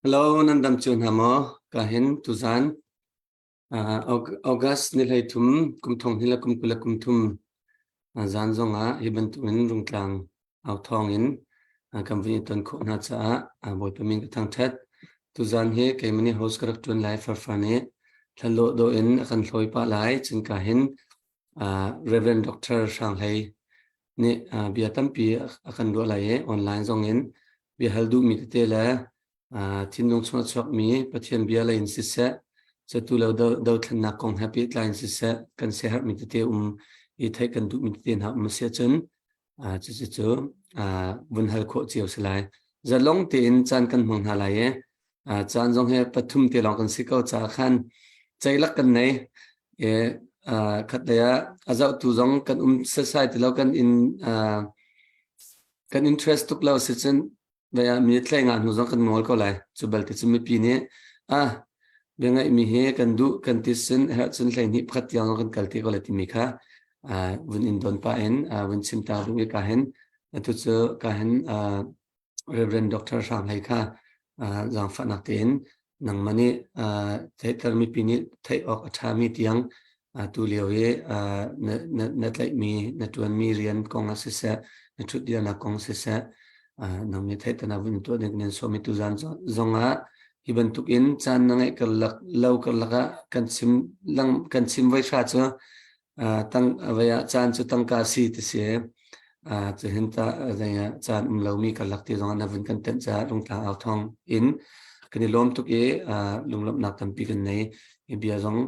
Hello, nan dam cio hna maw? Ka hin tuzan uh, August ni hlei thum kum thong hi le kum kul le kum thum zan zongah hi bantukin rungtlang au thawng in kan vun i ton khawh hna caah Bawipa min ka thangṭhat. Tuzan hi keimah nih host ka rak ṭuan lai farfa nih thlalawh dawh in a kan hlawi pah lai. Cun ka hin Reverend Dr. Hrang Hlei nih bia tampi a kan ruah lai i online zong in bia hal duhmi tete le thinlung chung a chuakmi Pathian bia lei in siseh, catu lo dothlennak kong he pehtlai in siseh, kan siaherhmi tete um i theih kan duhmi tete hna um a si ahcun cucu cu vun hal khawh cio si lai. Zalong tein caan kan hmang hna lai i caan zong hi pathum te lawng kan si ko caah khan ceilak kan nei i khatlei ah a zohtu zong kan um setsai ti lo kan in kan interest tuk lo si cun Vei ah mi tlai nga hnu zong kan ngol ko lai. Cu balte cu mipi nih ah bia ngaihmi hi kan duh kan ti sin herh cun 12 pakhat tiang zong kan kal te ko lai timi kha vun in don pah in vun chim ta ding i ka hin atu cu ka hin Reverend Dr. Hrang Hlei kha zaangfahnak tein nangmah nih theihter mipi nih theih awk a ṭhami tiang tu lio i na tlaihmi na ṭuanmi rian kong ah siseh na ṭhutdirnak kong siseh nang nih theihternak vun tuah ding nan sawm i tuzan zong ah hi bantuk in caan na ngeih karlak lo karlak ah kan chim lang kan chim voi hra cu tang vei ah caan cu tangka si ti si cu hin ta zei ah caan um lomi karlak ti zong ah na vun kan tenh caah rungtlang au thawng in kan i lawm tuk i lunglawmhnak tampi kan nei i bia zong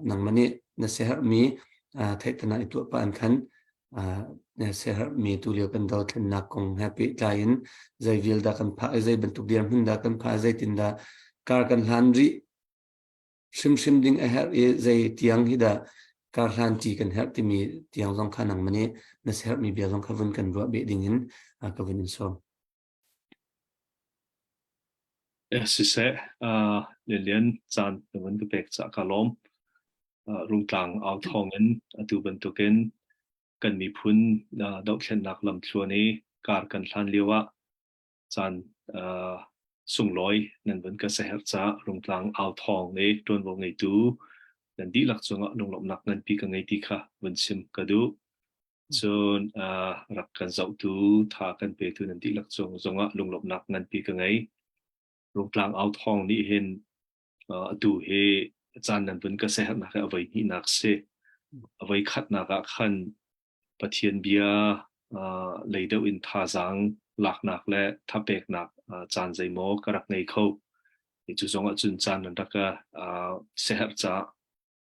nangmah nih na siaherhmi theihternak i tuah pah in khan na siaherhmi tu lio kan dothlennak kong he pehtlai in zei vial dah kan phah i zei bantuk dirhmun dah kan phah i zeitin dah kar kan hlan rih hrimhrim ding a herh i zei tiang hi dah karhlan ṭi kan herh timi tiang zong kha nangmah nih na sermi bia zong kha vun kan ruah beh ding in ka vun in sawm. Siseh, Lian caan na vun ka pek caah ka lawm. Rungtlang au thawng in atu bantukin kan miphun dohthlennak lamthluan i kar kan hlan lio ah caan sunglawi nan vun ka siaherh caah Rungtlang au thawng i ṭuanvo ngeitu nan dihlak cungah lunglawmhnak nganpi ka ngei ti kha vun chim ka duh. Cun rak kan zohtu, tha kan petu nan dihlak cung zongah lunglawmhnak nganpi ka ngei. Rungtlang au thawng nih hin atu hi caan nan vun ka siaherhnak hi a voi hnihnak si. A voi khatnak ah khan Pathian bia lei deuh in thazaang laknak le thapeknak caan zeimaw ka rak ngei kho. Cu zong ahcun caan nan rak ka siaherh caah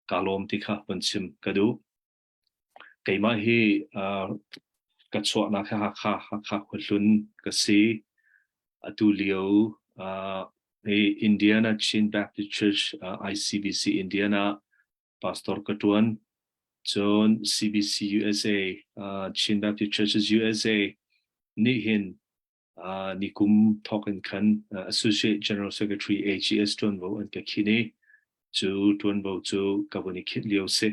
kaa lawm ti kha von chim ka duh. Keimah hi ka chuahnak hi Hakha, Hakha khuahlun ka si. Atu lio hi Indiana Chin Baptist Church ICBC Indiana pastor ka ṭuan. Cun CBC USA, Chin Baptist Churches USA nih hin nikum thawk in khan Associate General Secretary AGS ṭuanvo an ka khinh i cu ṭuanvo cu ka vun i khinh lio si.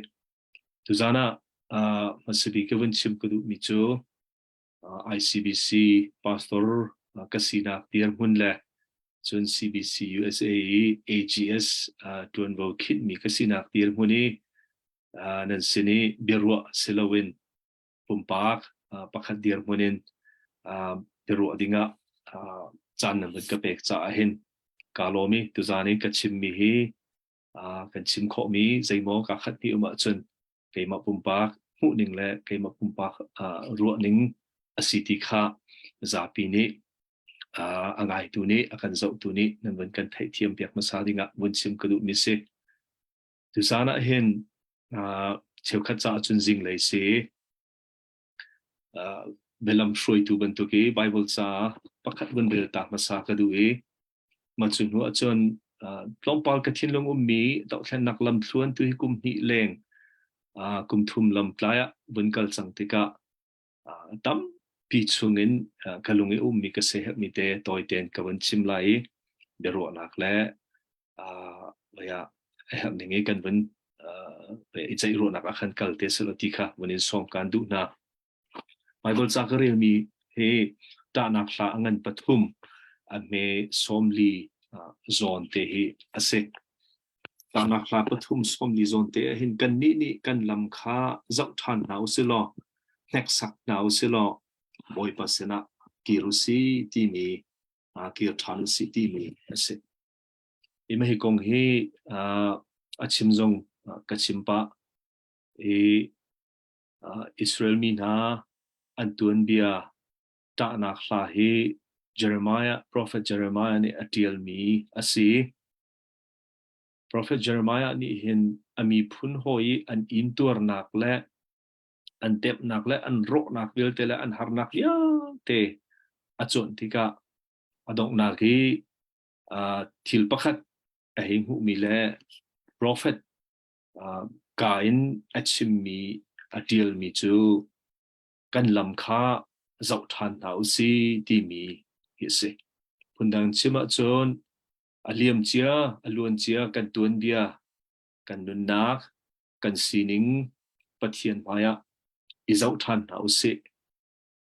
Tuzaan ah hmasabik ka vun chim ka duhmi cu ICBC pastor ka sinak dirhmun le cun CBC USA i AGS ṭuanvo khinhmi ka sinak dirhmun i nan sin i biaruah si loin pumpak pakhat dirhmun in biaruah dingah caan nan vun ka pek caah hin kaa lawm i tuzaan i ka chimmi hi kan chim khawhmi zeimaw kaa khat hnih um ahcun keimah pumpak hmuhning le keimah pumpak ruahning a si ti kha zapi nih a ngaitu nih a kan zohtu nih nan vun kan theihthiam piak hmasa dingah vun chim ka duhmi si. Tuzaan ah hin cheukhat caah cun zinglei si bialam hruaitu bantuk i Bible ca pakhat vun rel ta hmasa ka duh i Mah cu hnu ahcun tlawmpal ka thinlung ummi dohthlennak lamthluan tu hi kum hnih leng kum thum lamtlai ah vun kal cang tikah tampi chungin ka lung i ummi ka siaherhmi te tawi tein ka vun chim lai i biaruahnak le a herh ning i kan vun. I ceih ruahnak ah khan kal te selaw ti kha vun in sawm kaan duh hna. Baibal ca ka relmi hi ṭahnak hla a ngan pathum a hme 40 zawn te hi a si. Ṭahnak hla pathum 40 zawn te ah hin kannih nih kan lam kha zoh ṭhan hna u sih law hneksak hna u sih law Bawipa sinah kir u sih timi kir ṭhan u sih timi a si. Hi hi kong hi a chim zong ka chim pah i Israel mi hna an tuanbia ṭahnak hla hi Jeremiah, Prophet Jeremiah nih a ṭialmi a si. Prophet Jeremiah nih hin a miphun hawi i an intuarnak le an temhnak le an rawhnak vialte le an harnak vialte a cuanh tikah a donghnak i thil pakhat a hei hmuhmi le prophet ka in a chimmi a ṭialmi cu kan lam kha zoh ṭhan hna u si timi hi a si. Phundang chim ahcun a liam cia, a luan cia kan tuanbia, kan nunnak, kan sining Pathian hmaiah i zoh ṭhan hna u sih.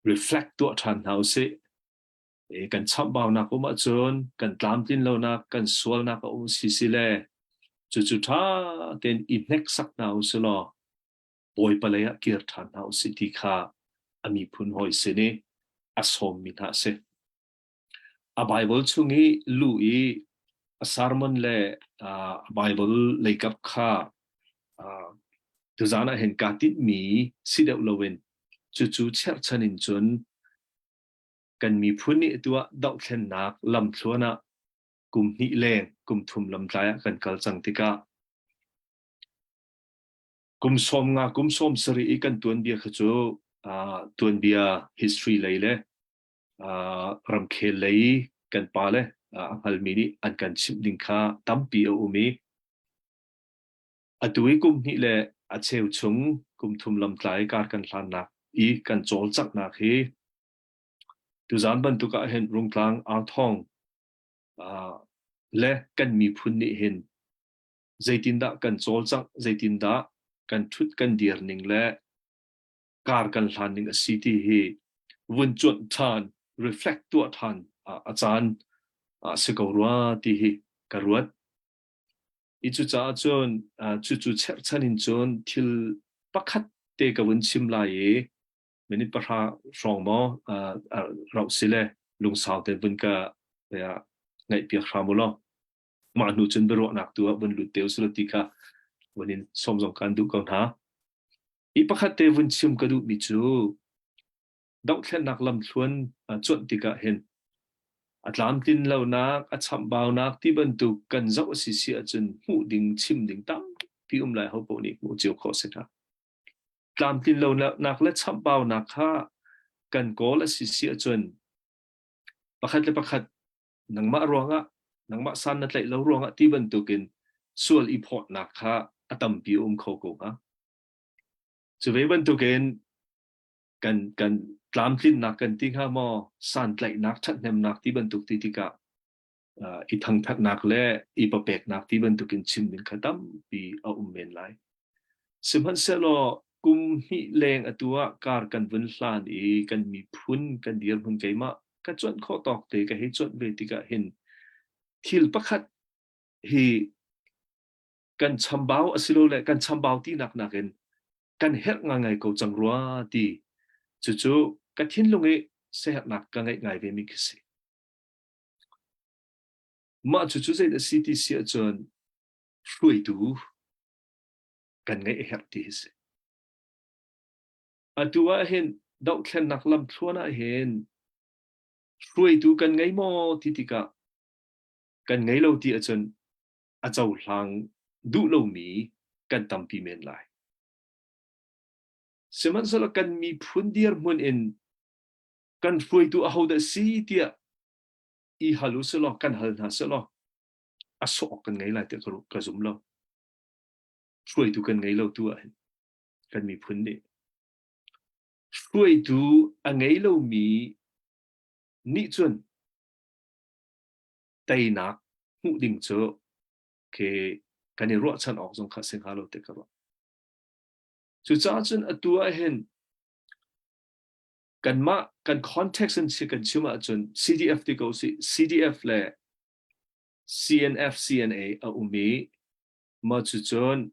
Reflect tuah ṭhan hna u sih. Kan chamhbaunak um ahcun kan tlamtlin lonak, kan sualnak a um si si le cucu ṭha tein i hneksak hna u sih law Bawipa lei ah kir ṭhan hna u sih ti kha a miphun hawi sin i a sawmmi hna a si. A Baibal chung i luh i a sermon le a Baibal leikap kha tuzaan ah hin kaa tinhmi si deuh loin cucu cherhchan in cun kan miphun nih tuah dohthlennak lamthluan ah kum hnih leng kum thum lamtlai ah kan kal cang tikah kum 50 kum 70 i kan tuanbia kha cu tuanbia history lei le ramkhel lei kan pa le a hngalmi nih an kan chimh ding kha tampi a um i atu i kum hnih le a cheu chung kum thum lamtlai kar kan hlannak i kan cawlcanghnak hi Tuzaan bantuk ah hin Rungtlang Authawng le kan miphun nih hin zeitindah kan cawlcangh, zeitindah kan ṭhut kan dir ning le kar kan hlan ning a si ti hi vun cuanh ṭhan, reflect tuah ṭhan a caan a si ko rua ti hi ka ruat. I cucaah cun cucu cherhchan in cun thil pakhat te ka vun chim lai i minute 10 hrawng maw rauh si le lungsau te vun ka ngaih piak hram u law mah hnu cun biaruahnak tu ah vun lut te usila ti kha vun in sawm zong kan duh ko hna. Hi pakhat te vun chim ka duh mi cu dohthlennak lamthluan cuanh tikah hin a tlamtlin lonak, a chamhbaunak ti bantuk kan zoh a si si ahcun hmuh ding chim ding tampi um lai ho paoh nih hmuh cio khawh si hna. Tlamtlin lonak le chamhbaunak kha kan kawl a si si ahcun pakhat le pakhat nangmah ruangah nangmah san na tlaih lo ruangah ti bantukin sual i phawtnak kha a tampi a um kho ko hnga. Cu ve bantukin kan kan tlamtlinnak kan ti hnga maw santlaihnak ṭhathnemnak ti bantuk ti tikah i thangthatnak le i papeknak ti bantukin chim ding kha tampi a um men lai. Sihmanhsehlaw kum hnih leng atu ah kar kan vun hlan i kan miphun kan dirhmun keimah ka cuanh khawh tawk te ka hei cuanh ve tikah hin thil pakhat hi kan chambau asilole kan chambau tinak nakin kan herh ngai ko cang rua ti cucu ka thinlung i siaherhnak ka ngeih ngai ve mi khi si. Mah cucu zei a si ti si ahcun hruaitu kan ngeih a herh ti hi si. Atu ah hin dohthlennak lamthluan ah hin hruaitu kan ngei maw ti tikah kan ngei lo ti ahcun a cohlang duh lomi kan tampi men lai. Sihmanhsehlaw kan miphun dirhmun in kan hruaitu ahodah si tiah i hal u silaw kan hal hna silaw a sawh kan ngei lai tiah ka zum lo. Hruaitu kan ngei lo tu ah hin kan miphun nih hruaitu a ngei lomi nih cun teinak hmuh ding cu khi kan i ruahchan awk zong kha si hnga lo ti ka ruah. Cucaah cun atu ah hin kanmah kan context in si kan chim ahcun CDF ti ko si CDF le CNF CNA a um i mah cucun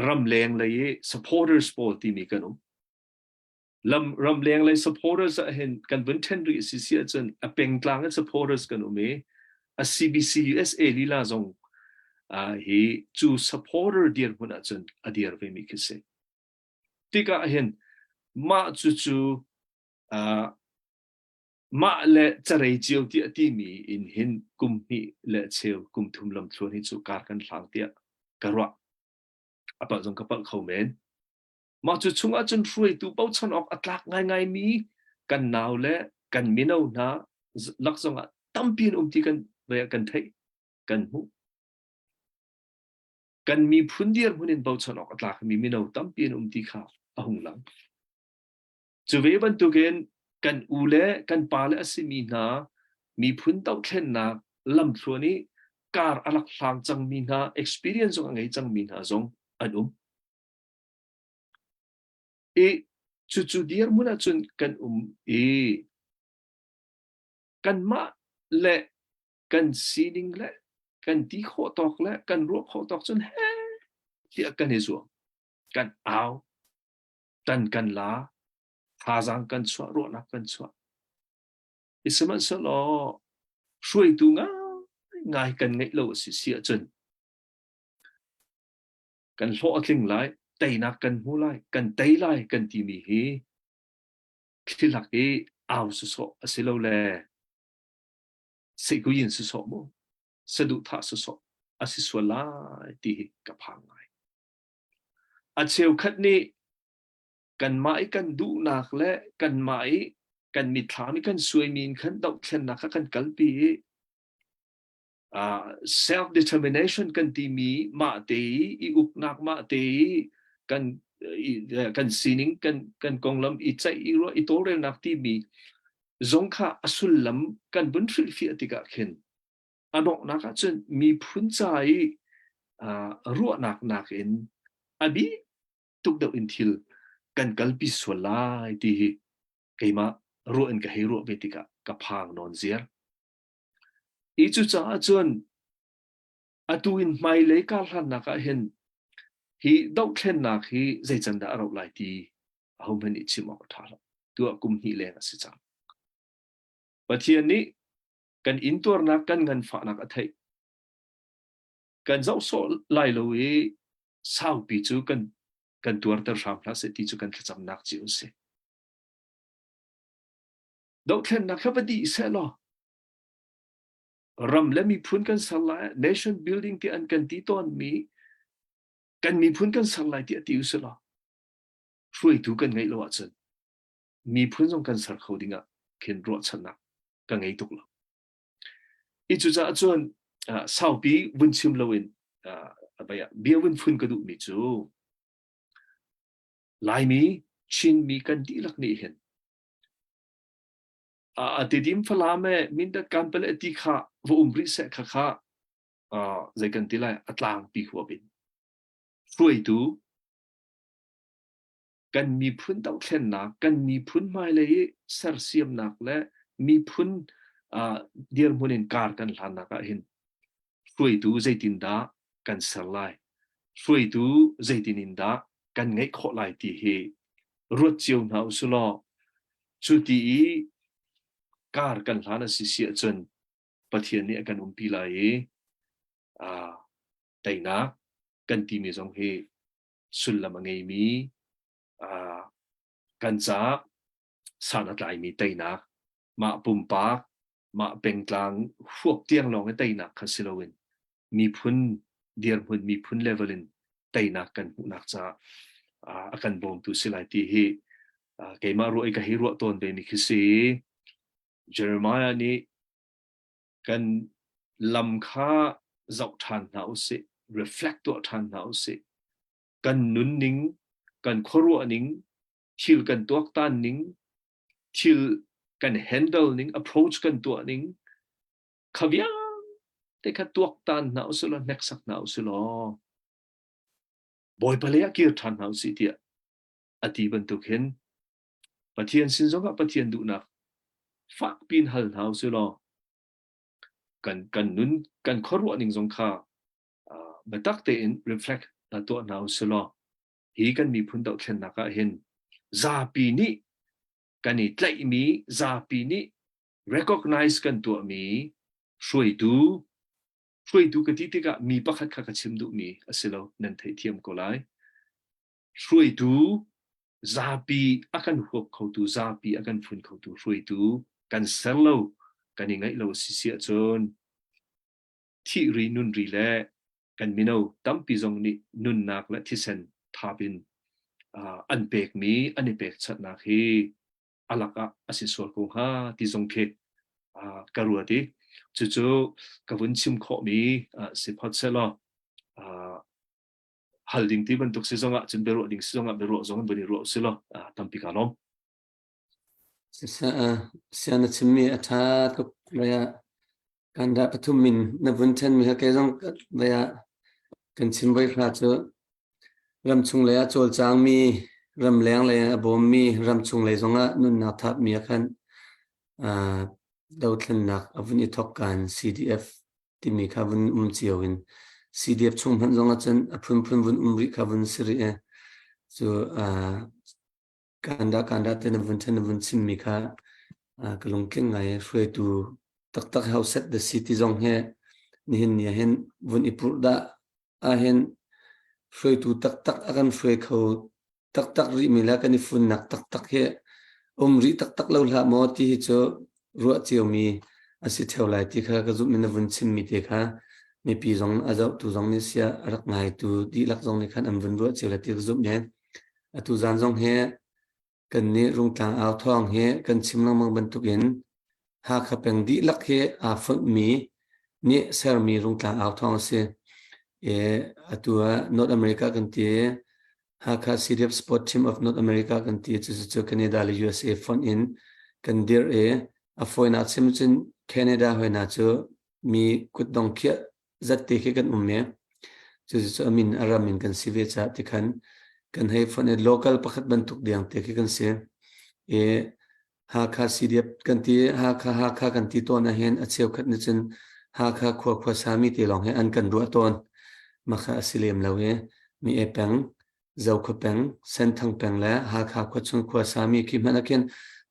ramleng lei i supporters pawl timi kan um. Lam ramleng lei supporters ah hin kan vun ṭhen rih si si ahcun a pengtlang in supporters kan um i a CBC USA lila zong hi cu supporter dirhmun ahcun a dir ve mi khi si. Tikah hin mah cucu mah le carei cio tiah timi in hin kum hnih le cheu kum thum lamthluan hi cu kar kan hlang tiah ka ruah. A palh zong ka palh kho men. Mah cu chungah cun hruaitu bochan awk a tlak ngaingaimi kan nau le kan mino hna lak zongah tampi an um ti kan kan theih kan hmuh. Kan miphun dirhmun in bochan awk a tlakmi mino tampi an um ti kha a hung lang. Cu ve bantukin kan u le kan pa le a simi hna miphun dohthlennak lamthluan i kar a rak hlang cangmi hna experience zong a ngei cangmi hna zong an um. I cucu dirhmun ahcun kan um i kanmah le kan sining le kan ti khawh tawk le kan ruah khawh tawk cun he tiah kan i zuam kan au tan kan la thazaang kan chuah ruahnak kan chuah i sihmanhsehlaw hruaitu ngai kan ngeih lo a si si ahcun kan hlawh a tling lai, teinak kan hmu lai, kan tei lai kan timi hi thlilak i au sawsawh a si lo le seikuyin sawsawh mu saduhthah sawsawh a si sual lai ti hi ka phang ngai. A cheukhat nih kanmah i kan duhnak le kanmah i kan mitthlam i kan suaimi in khan dohthlennak kha kan kalpi i self determination kan timi mah te i uknak mah te i kan kan sining kan kan konglam i ceih i ruah i tawlrelnak timi zong kha a sullam kan vun hrilhfiah tikah khin a donghnak ahcun miphun ca i ruahnak nakin a bi tuk deuh in thil kan kalpi sual lai ti hi keimah ruah in ka hei ruah ve tikah ka phang nawn ziar. Hi cucaah cun atu in hmailei karhlannak ah hin hi dohthlennak hi zei can dah a rauh lai ti ahohmanh nih chim awk a ṭha lo. Tuah kum hnih leng a si cang. Pathian nih kan intuarnak kan nganfahnak a theih. Kan zoh sawh lai lo i saupi cu kan kan tuarter hram hlah seh ti cu kan thlacamnak cio a si. Dohthlennak kha va dih seh law ram le miphun kan ser lai nation building ti an kan ti tawnmi kan miphun kan ser lai ti a ti usih law hruaitu kan ngeih lo ahcun miphun zong kan ser kho ding ah khin ruahchannak ka ngei tuk lo. I cucaah cun saupi vun chim loin bia vun phun ka duhmi cu Laimi, Chinmi kan dihlak nih hin a Tidim Falam e Mindat Kanpalet ti kha va um rih seh kha kha zei kan ti lai a tlangpi huap in hruaitu kan miphun dohthlennak kan miphun hmailei i sersiamnak le miphun dirhmun in kar kan hlannak ah hin hruaitu zeitindah kan ser lai hruaitu zeitin in dah kan ngeih khawh lai ti hi ruat cio hna usih law cu ti i kar kan hlan a si si ahcun Pathian nih a kan umpi lai i teinak kan timi zong hi sullam a ngeimi kan caah san a tlaimi teinak mah pumpak mah pengtlang huap tiang lawng i teinak kha si loin miphun dirhmun miphun level in teinak kan hmuhnak caah a kan bawmtu si lai ti hi keimah ruah i ka hei ruah tawn ve mi khi si. Jeremiah nih kan lam kha zoh ṭhan hna usih, reflect tuah ṭhan hna usih. Kan nunning, kan khuaruah ning, thil kan tuaktan ning, thil kan handle ning, approach kan tuah ning, kha vialte kha tuaktan hna usih law hneksak hna usih law Bawipa lei ah kir ṭhan hna usih tiah. A ti bantuk hin Pathian sin zongah Pathian duhnak fakpi in hal hna usih law kan kan nun kan khuaruah ning zong kha uh, biatak tein reflect na tuah hna usih law hi kan miphun dohthlennak ah hin zapi nih kan i tlaihmi zapi nih recognize kan tuahmi hruaitu hruaitu ka ti tikah mi pakhat kha ka chim duhmi a si lo nan theihthiam ko lai hruaitu zapi a kan huap khotu zapi a kan fun khotu hruaitu kan ser lo kan i ngaih lo si si ahcun thih ri nun ri le kan mino tampi zong nih nunnak le thisen thap in an pekmi an i pekchanhnak hi a lakah a si sual ko hnga ti zong khi ka ruat i cucu ka vun chim khawhmi si phot sehlaw hal ding ti bantuk si zongah cun biaruah ding si zongah biaruah zong vun i ruah si law tampi ka lawm. Sian na chimmi a ṭha tuk Kan dah pathum min na vun ṭhenmi kha kei zong vei ah kan chim voi hra cu ramchung lei ah cawlcangmi, ramleng lei ah a bawmmi, ramchung lei zongah nunnak thapmi ah khan uh, dothlennak a vun i thawk kan CDF timi kha vun um cio in CDF chung hmanh zong ah cun a phunphun vun um rih kha vun si rih i cu uh, Kanda kanda te na vun ṭhen na vun chimmi kha ka lungtling ngai. Hruaitu taktak how set the city zong hi nihin ni ah hin vun i purh dah ahhin hruaitu taktak a kan hruai kho taktak rihmi le kan i funnak taktak hi um rih taktak lo hlah maw ti hi cu ruah ciomi a si ṭheo lai ti kha ka zumh in na vun chimmi te kha mipi zong a zohtu zong nih siah a rak ngaitu dihlak zong nih khan an vun ruah cio lai ti ka zumh ne. Atu zan zong hi kannih Rungtlang au thawng hi kan chim lengmang bantukin Hakha peng dihlak hi aa fonhmi nih sermi Rungtlang au thawng a si. E, atu ah North America kan ti i Hakha CDF Sport Team of North America kan ti cucu Canada le USA fonh in kan dirh i a fawinak chim cun Canada hoina cu mi kutdong khiah zatte khi kan um i cucu a min a ram in kan si ve caah tikhan kan hei fonh i local pakhat bantuk deng te khi kan si i Hakha CDF kan ti Hakha Hakha kan ti tawn ahhin a cheukhat nih cun Hakha khua khua sami te lawng hi an kan ruah tawn makha a si lem lo i mi e peng Zokhua peng, Senthang peng le Hakha khua chung khua sami khi hmanh ah khin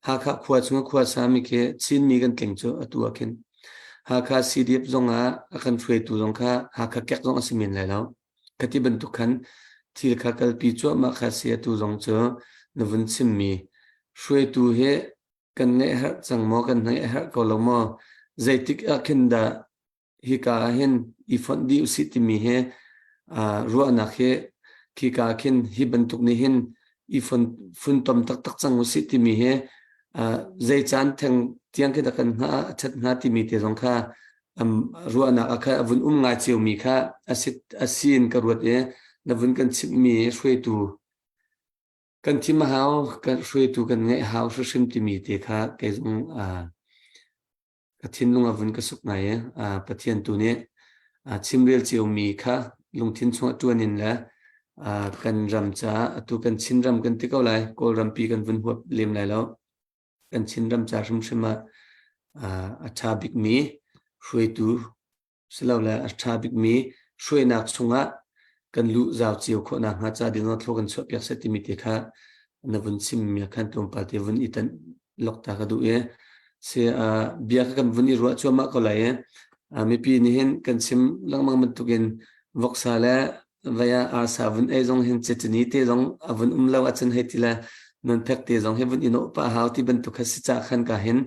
Hakha khua chung khua sami khi Chinmi kan tling cu atu ah khin Hakha CDF zong ah a kan hruaitu zong kha Hakha kek zong a si men lai lo. Khati bantuk khan thil kha kalpi cuahmah kha si atu zong cu na vun chimmi hruaitu hi kan ngeih herh cang maw kan ngeih herh ko lo maw zeitik ah khin dah hika ah hin i fonh dih usih timi hi ruahnak hi khika khin hi bantuk nih hin i funtom taktak cang usih timi hi zei caan theng tiang khi dah kan hngah a ṭhat hnga timi te zong kha ruahnak a kha a vun um ngai ciomi kha a si in ka ruat i na vun kan chimhmi hruaitu kan thim a hau kan hruaitu kan ngeih hau hrimhrim timi te kha kei zong Ka thinlung a vun ka suk ngai i Pathian tu nih chimrel ciomi kha lungthin chungah ṭuan in le kan ram caah atu kan Chinram kan ti ko lai Kawlrampi kan vun huap lem lai lo kan Chinram ca hrimhrim ah a ṭha bikmi hruaitu silole a ṭha bikmi hruainak chungah kan luh zau cio khawh nakhnga ca ding thlo kan chuahpiak seh timi te kha na vun chimmi ah khan tlawmpal te vun i tan lok ta ka duh i si bia kha kan vun i ruah cuahmah ko lai i mipi nih hin kan chim lengmang bantukin voksa le vei ah arsa vun ei zong hin cetini te zong a vun um lo ahcun hei ti le nunphek te zong hi vun i nawh pah hau ti bantuk kha si ca khan ka hin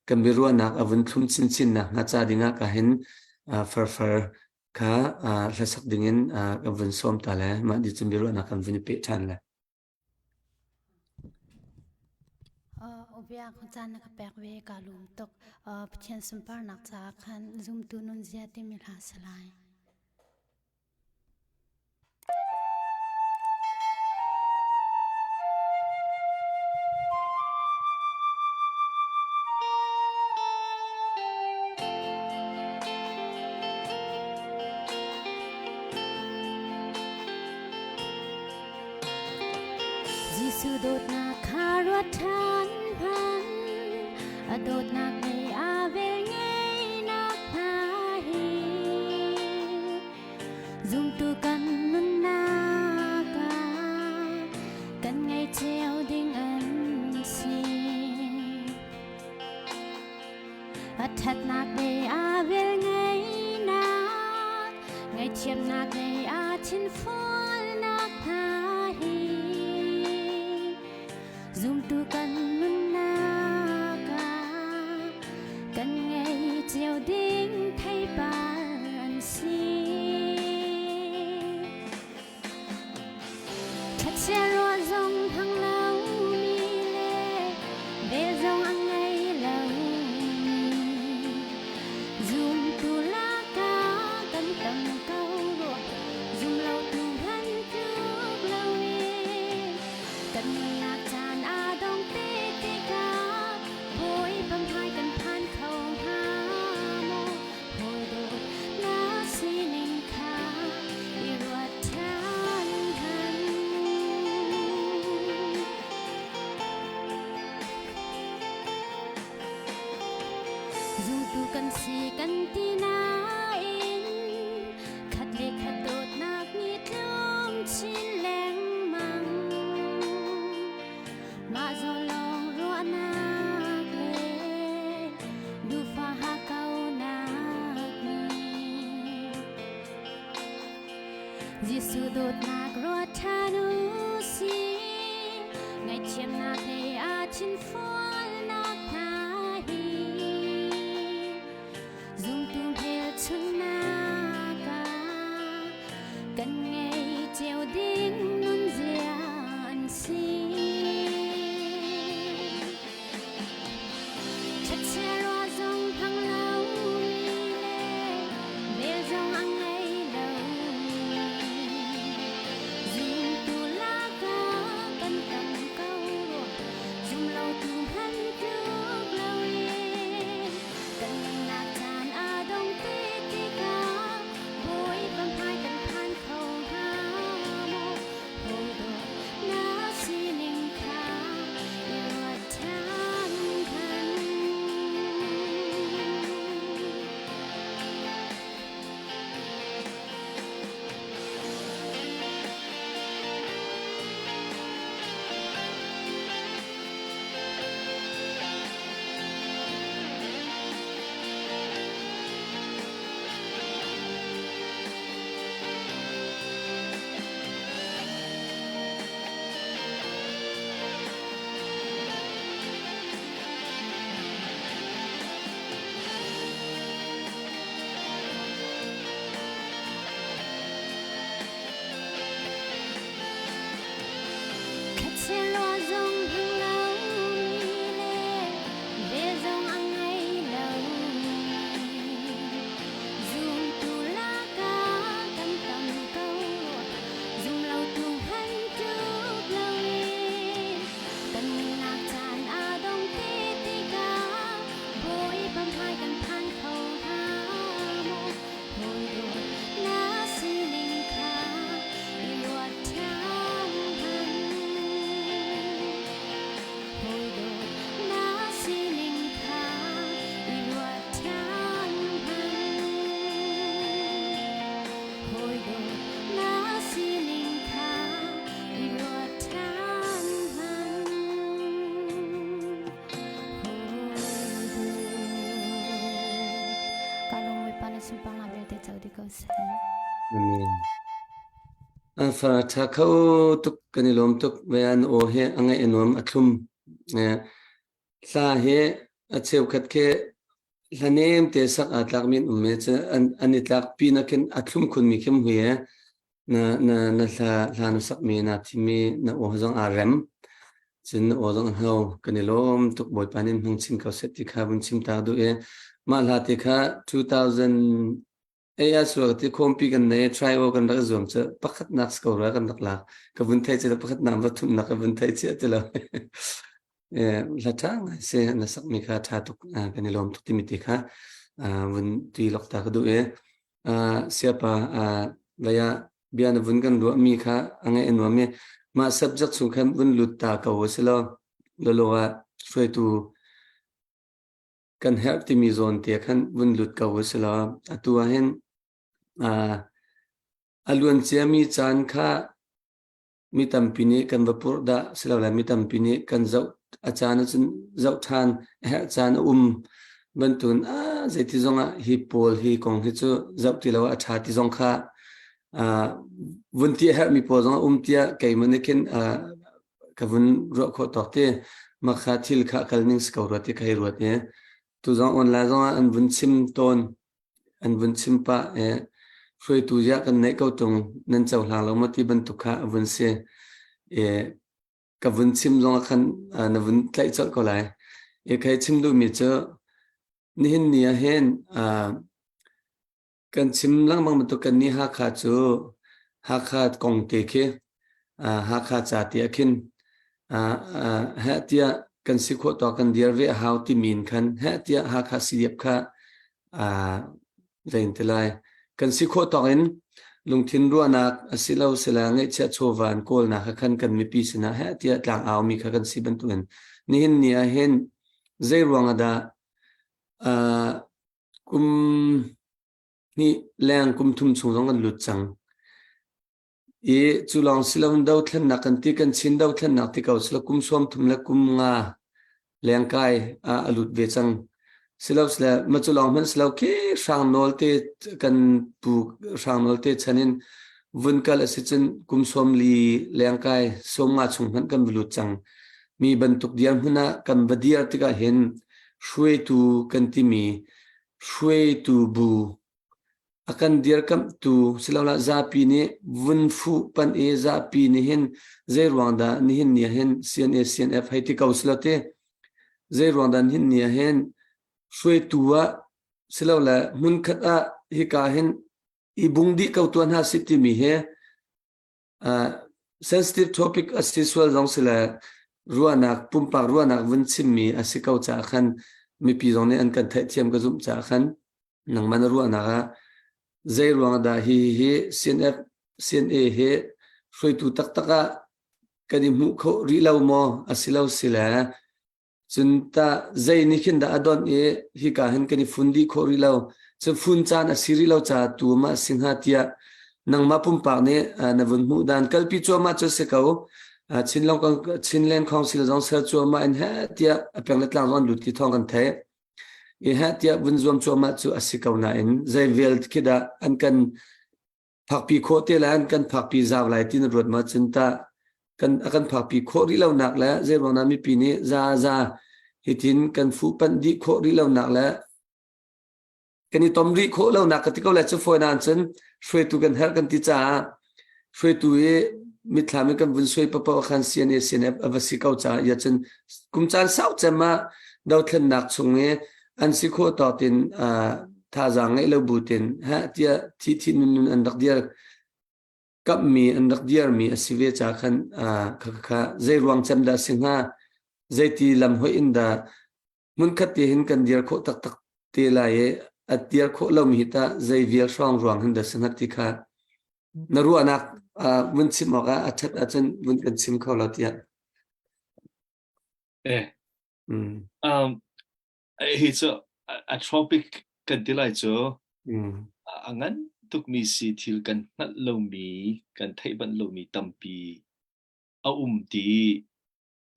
kan biaruahnak a vun thlum chinchin nak hnga ca dingah ka hin farfar kha hlasak dingin ka vun sawm ta le mah di cun biaruahnak kan vun i peh ṭhan le. Ubia caan na ka pek ve ka lum tuk. Pathian sunparnak caah khan zumtu nun zia timi hla salai. Jesuh dawtnak kha ruat ṭhan hmanh, a dawtnak mei a vel ngeinak hna hi. Zumtu kan nunnak ah kan ngei cio ding an si. A ṭhatnak lei a vel ngeinak, ngaihthiamnak lei a thinfualnak hna hi zumtu kan nunnak ah kan ngei cio ding theipar an si. Thachia ruah zong hmang lomi le vel zong a ngei lomi zumtu lakah kan tam ko rua zum lotu hmanh tluk loin kan nunnak caan aa dong te tikah Bawipa hmai kan phan kho hnga maw? Hawi dawt na sining kha i ruat ṭhan han. Zumtu kan si kan ti nain khat le khat dawtnak nih tlum chin lengmang. Mah zawn lawng ruahnak le duhfah hakkaunak nih Jesuh dawtnak ruat ṭhan u sih, ngaihthiamnak le a thinfualnak hna hi zumtu hmelchunhnak ah kan ngei cio ding nunzia an si. Thachia rua zong hmang lomi le vel zong a ngei lomi zumtu lakah kan tam ko rua zum lotu hmanh tluk loin Kan nunnak caan aa dong te tikah Bawipa hmai kan phan kho hnga maw? Hawi dawt na sining kha i ruat ṭhan hmanh. Khatchia zong hmang lomi le vel zong a ngei lomi zumtu lakah kan tam ko zum lotu hmanh tluk loin kan nunnak caan aa dong te tikah Bawipa hmai kan phan kho hnga maw? Hawi dawt na sining kha i ruat ṭhan hmanh. Hawi dawt na sining kha i ruat ṭhan hmanh. Hawi dawt na sining kha i ruat ṭhan hmanh. Amen. An far tha kho tuk kan i lawm tuk ve an aw he a ngaih a nuam a thlum. Hla he a cheukhat ke hla nem te sak aa tlak min um me cu an i tlak pi na khin a thlum khun mi khim hui e Na na na hla hla na sakmi na thimmi na aw zong aa rem. Cun na aw zong a hno. Kan i lawm tuk Bawipa nih hmang chin ko seh ti kha vun chim ta duh i mah hla te kha 2000 ai sual ti khawmpi kan nei try o kan rak zuam cu pakhatnak sko ra kan rak lak ka vun thei ci pakhatnak va thumnak ka vun thei ci ti lo hla ṭha ngai si na sakmi kha ṭha tuk kan i lawm tuk timi ti kha vun ti lok ta ka duh i Siapa lei ah bia na vun kan ruahmi kha a ngaih a nuam i. Mah subject chung khan vun lut ta ko si lo lolo ah hruaitu kan herh timi zawn te khan vun lut ko si lo atu ah hin a luan ciami caan kha mi tampi nih kan va purh dah silole mi tampi nih kan zoh a caan ahcun zoh ṭhan a herh caan a um bantukin a zeiti zongah hi pawl hi kong hi cu zoh ti lo ah a ṭha ti zong kha vun ti a herhmi pawl zong a um tiah keimah nih khin ka vun ruah khawh tawk ti mah kha thil kha kal ning si ko rua ti ka hei ruat i tu zong online zongah an vun chim tawn an vun chim pah i hruaitu ziah kan neih ko tung nan cohlang lo maw ti bantuk kha a vun si i ka vun chim zong ah khan na vun tlaih colh ko lai i kai chim duhmi cu nihin ni ah hin kan chim lengmang bantuk kan nih Hakha cu Hakha kong te khi Hakha ca ti ah khin heh tiah kan si khawh tawk kan dir ve a hau timi in khan heh tiah Hakha CDF kha zein ti lai kan si khawh tawk in lungthin ruahnak asilo sila ngeihchiah chawva an kawlnak kha khan kan mipi sinah heh tiah tlang aumi kha kan si bantukin nihin ni ah hin zei ruang ah dah kum hnih leng kum thum chung zong kan lut cang I cu lawng si loin dothlennak kan ti kan Chin dothlennak ti ko silo kum sawm thum le kum nga lengkai ah a lut ve cang. Silo sile ma cu lawng hmanh silo khi hrang nawl te kan pu hrang nawl te chan in vun kal a si cun kum sawm li lengkai sawm nga chung hmanh kan va lut cang. Mi bantuk dirhmun ah kan va dir tikah hin hruaitu kan timi hruaitu bu A kan dirkamhtu siloah zapi nih vun fuh panh i zapi nih hin zeiruang dah nihin ni ah hin CNA CNF hei ti ko silo ti zeiruang dah nihin ni ah hin hruaitu ah silole hmunkhat ah hika hin i bung dih ko tuah hna sih timi hi sensitive topic a si sual zong si le ruahnak pumpak ruahnak vun chimmi a si ko caah khan mipi zong nih an kan theihthiam ka zumh caah khan nangmah na ruahnak ah zei ruang dah hi hi CNF CNA hi hruaitu taktak ah kan i hmuh kho rih lo maw a si lo si le Cun tah zei nih khin dah a donh i hika hin kan i fun dih khawh rih lo. Cun fun caan a si rih lo caah tu mah a si hnga tiah nangmah pumpak nih na vun hmuh dan kalpi cuahmah cu a si ko. Chinlong Chinland Council zong ser cuahmah in heh tiah a peng le tlang zong an lut ti thawng kan theih. I heh tiah vun zuam cuahmah cu a si ko nain zei vial khi dah an kan phakpi khawh te lai an kan phakpi zau lai ti na ruat ma cun tah kan a kan phakpi khawh rih lonak le zeiruang dah mipi nih za za hitin kan fuh panh dih khawh rih lonak le kan i tom rih khawh lonak ka ti ko lai cu fawi nan cun hruaitu kan herh kan ti caah hruaitu i mitthlam in kan vun suai papo khan CNA CNF a va si ko caah ya cun kum caan sau cem ah dothlennak chung i an si khawh tawk in thazaang ngeih lo bu tin ha tiah thi thi nun nun an rak dir kapmi an rak dirmi a si ve ca khan kha kha zei ruang cem dah si hnga zeiti lam hoi in dah hmunkhat te hin kan dir khawh taktak te lai i a dir khawh lomi hi tah zei vial hrawng ruang hin dah si hnga ti kha na ruahnak vun chim awk ah a ṭhat ahcun vun kan chim kho lo tiah Eh. Hi cu a tropic kan ti lai cu a ngan tukmi si thil kan hngalh lomi kan theih banh lomi tampi a um ti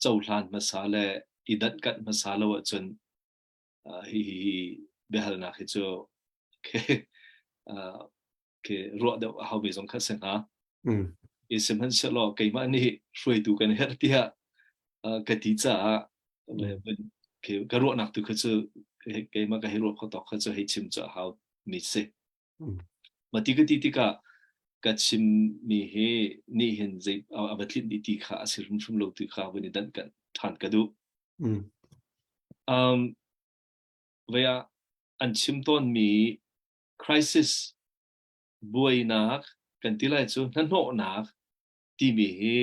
cohlan hmasa le i danhkanh hmasa lo ahcun hi hi biahalnak hi cu ke ruah deuh a hau mi zong kha si hnga. I sihmanhsehlaw keimah nih hruaitu kan herh tiah ka ti caah ka ruahnak tu kha cu keimah ka hei ruah kho tawk kha cu hei chim cu a hau mi si. Ma ti ka ti tikah ka chim mi hi nih hin zei a va tlinh dih ti kha a si hrimhrim lo ti kha vun i danh kan ṭhan ka duh. Um, vei ah an chim tawn mi crisis buainak kan ti lai cu hnahnawhnak timi hi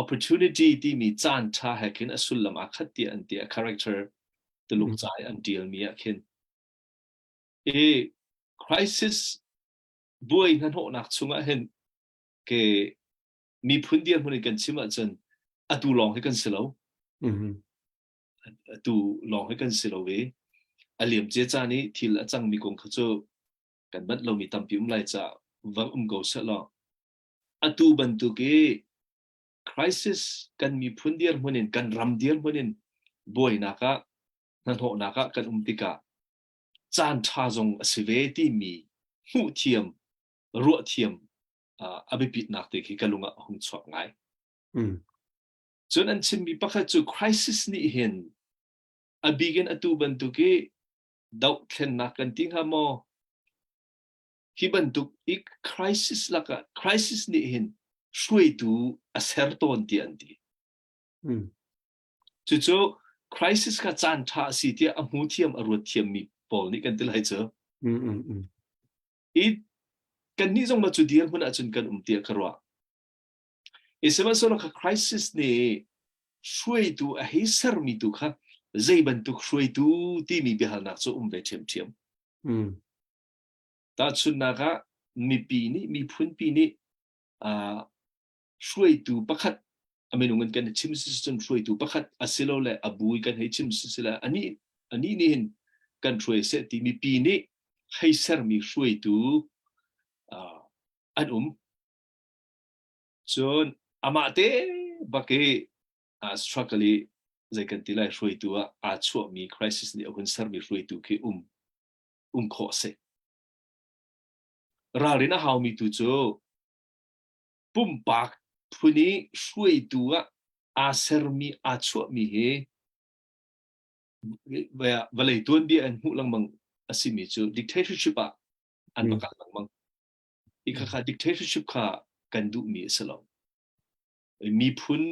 opportunity timi caan ṭha he khin a sullam aa khat tiah an ti a character Tuluk ca i an ṭialmi ah khin i crisis buai hnahnawhnak chungah hin ke. Miphun dirhmun in kan chim ahcun atu lawng hi kan si lo. Atu lawng hi kan si lo i a liamcia caan i thil a cangmi kong kha cu kan manh lomi tampi um lai caah va um ko sehlaw atu bantuk i crisis kan miphun dirhmun in kan ram dirhmun in buainak ah hnahnawhnak ah kan um tikah caan ṭha zong a si ve timi hmuh thiam ruah thiam a biapitnak te khi ka lung ah a hung chuak ngai. Cun an chimmi pakhat cu crisis nih hin a bik in atu bantuk i dohthlennak kan ti hnga maw? Hi bantuk i crisis lakah crisis nih hin hruaitu a ser tawn tiah an ti. Cucu crisis kha caan ṭha a si tiah a hmu thiam a ruat thiammi pawl nih kan ti lai cu. I kannih zong ma cu dirhmun ahcun kan um tiah ka ruah. I sihmanhsehlaw kha crisis nih hruaitu a hei sermi tu kha zei bantuk hruaitu timi biahalnak cu um ve ṭhiamṭhiam. Tahchunhnak ah mipi nih miphunpi nih uh, hruaitu pakhat a minung in kan chim si cun hruaitu pakhat asilole a bu in kan hei chim si sile anih anih nih hin kan hruai seh ti mipi nih hei sermi hruaitu uh, an um. Cun amah te bak i struggle i zei kan ti lai hruaitu ah aa chuahmi crisis nih a hun sermi hruaitu khi um um khawh a si. Ralrin a haumi tu cu pumpak phun i hruaitu ah aa sermi aa chuahmi hi vawlei tuanbia an hmuh lengmang a simi cu dictatorship ah an va kal lengmang. Hi khakha dictatorship kha kan duhmi a si lo. Miphun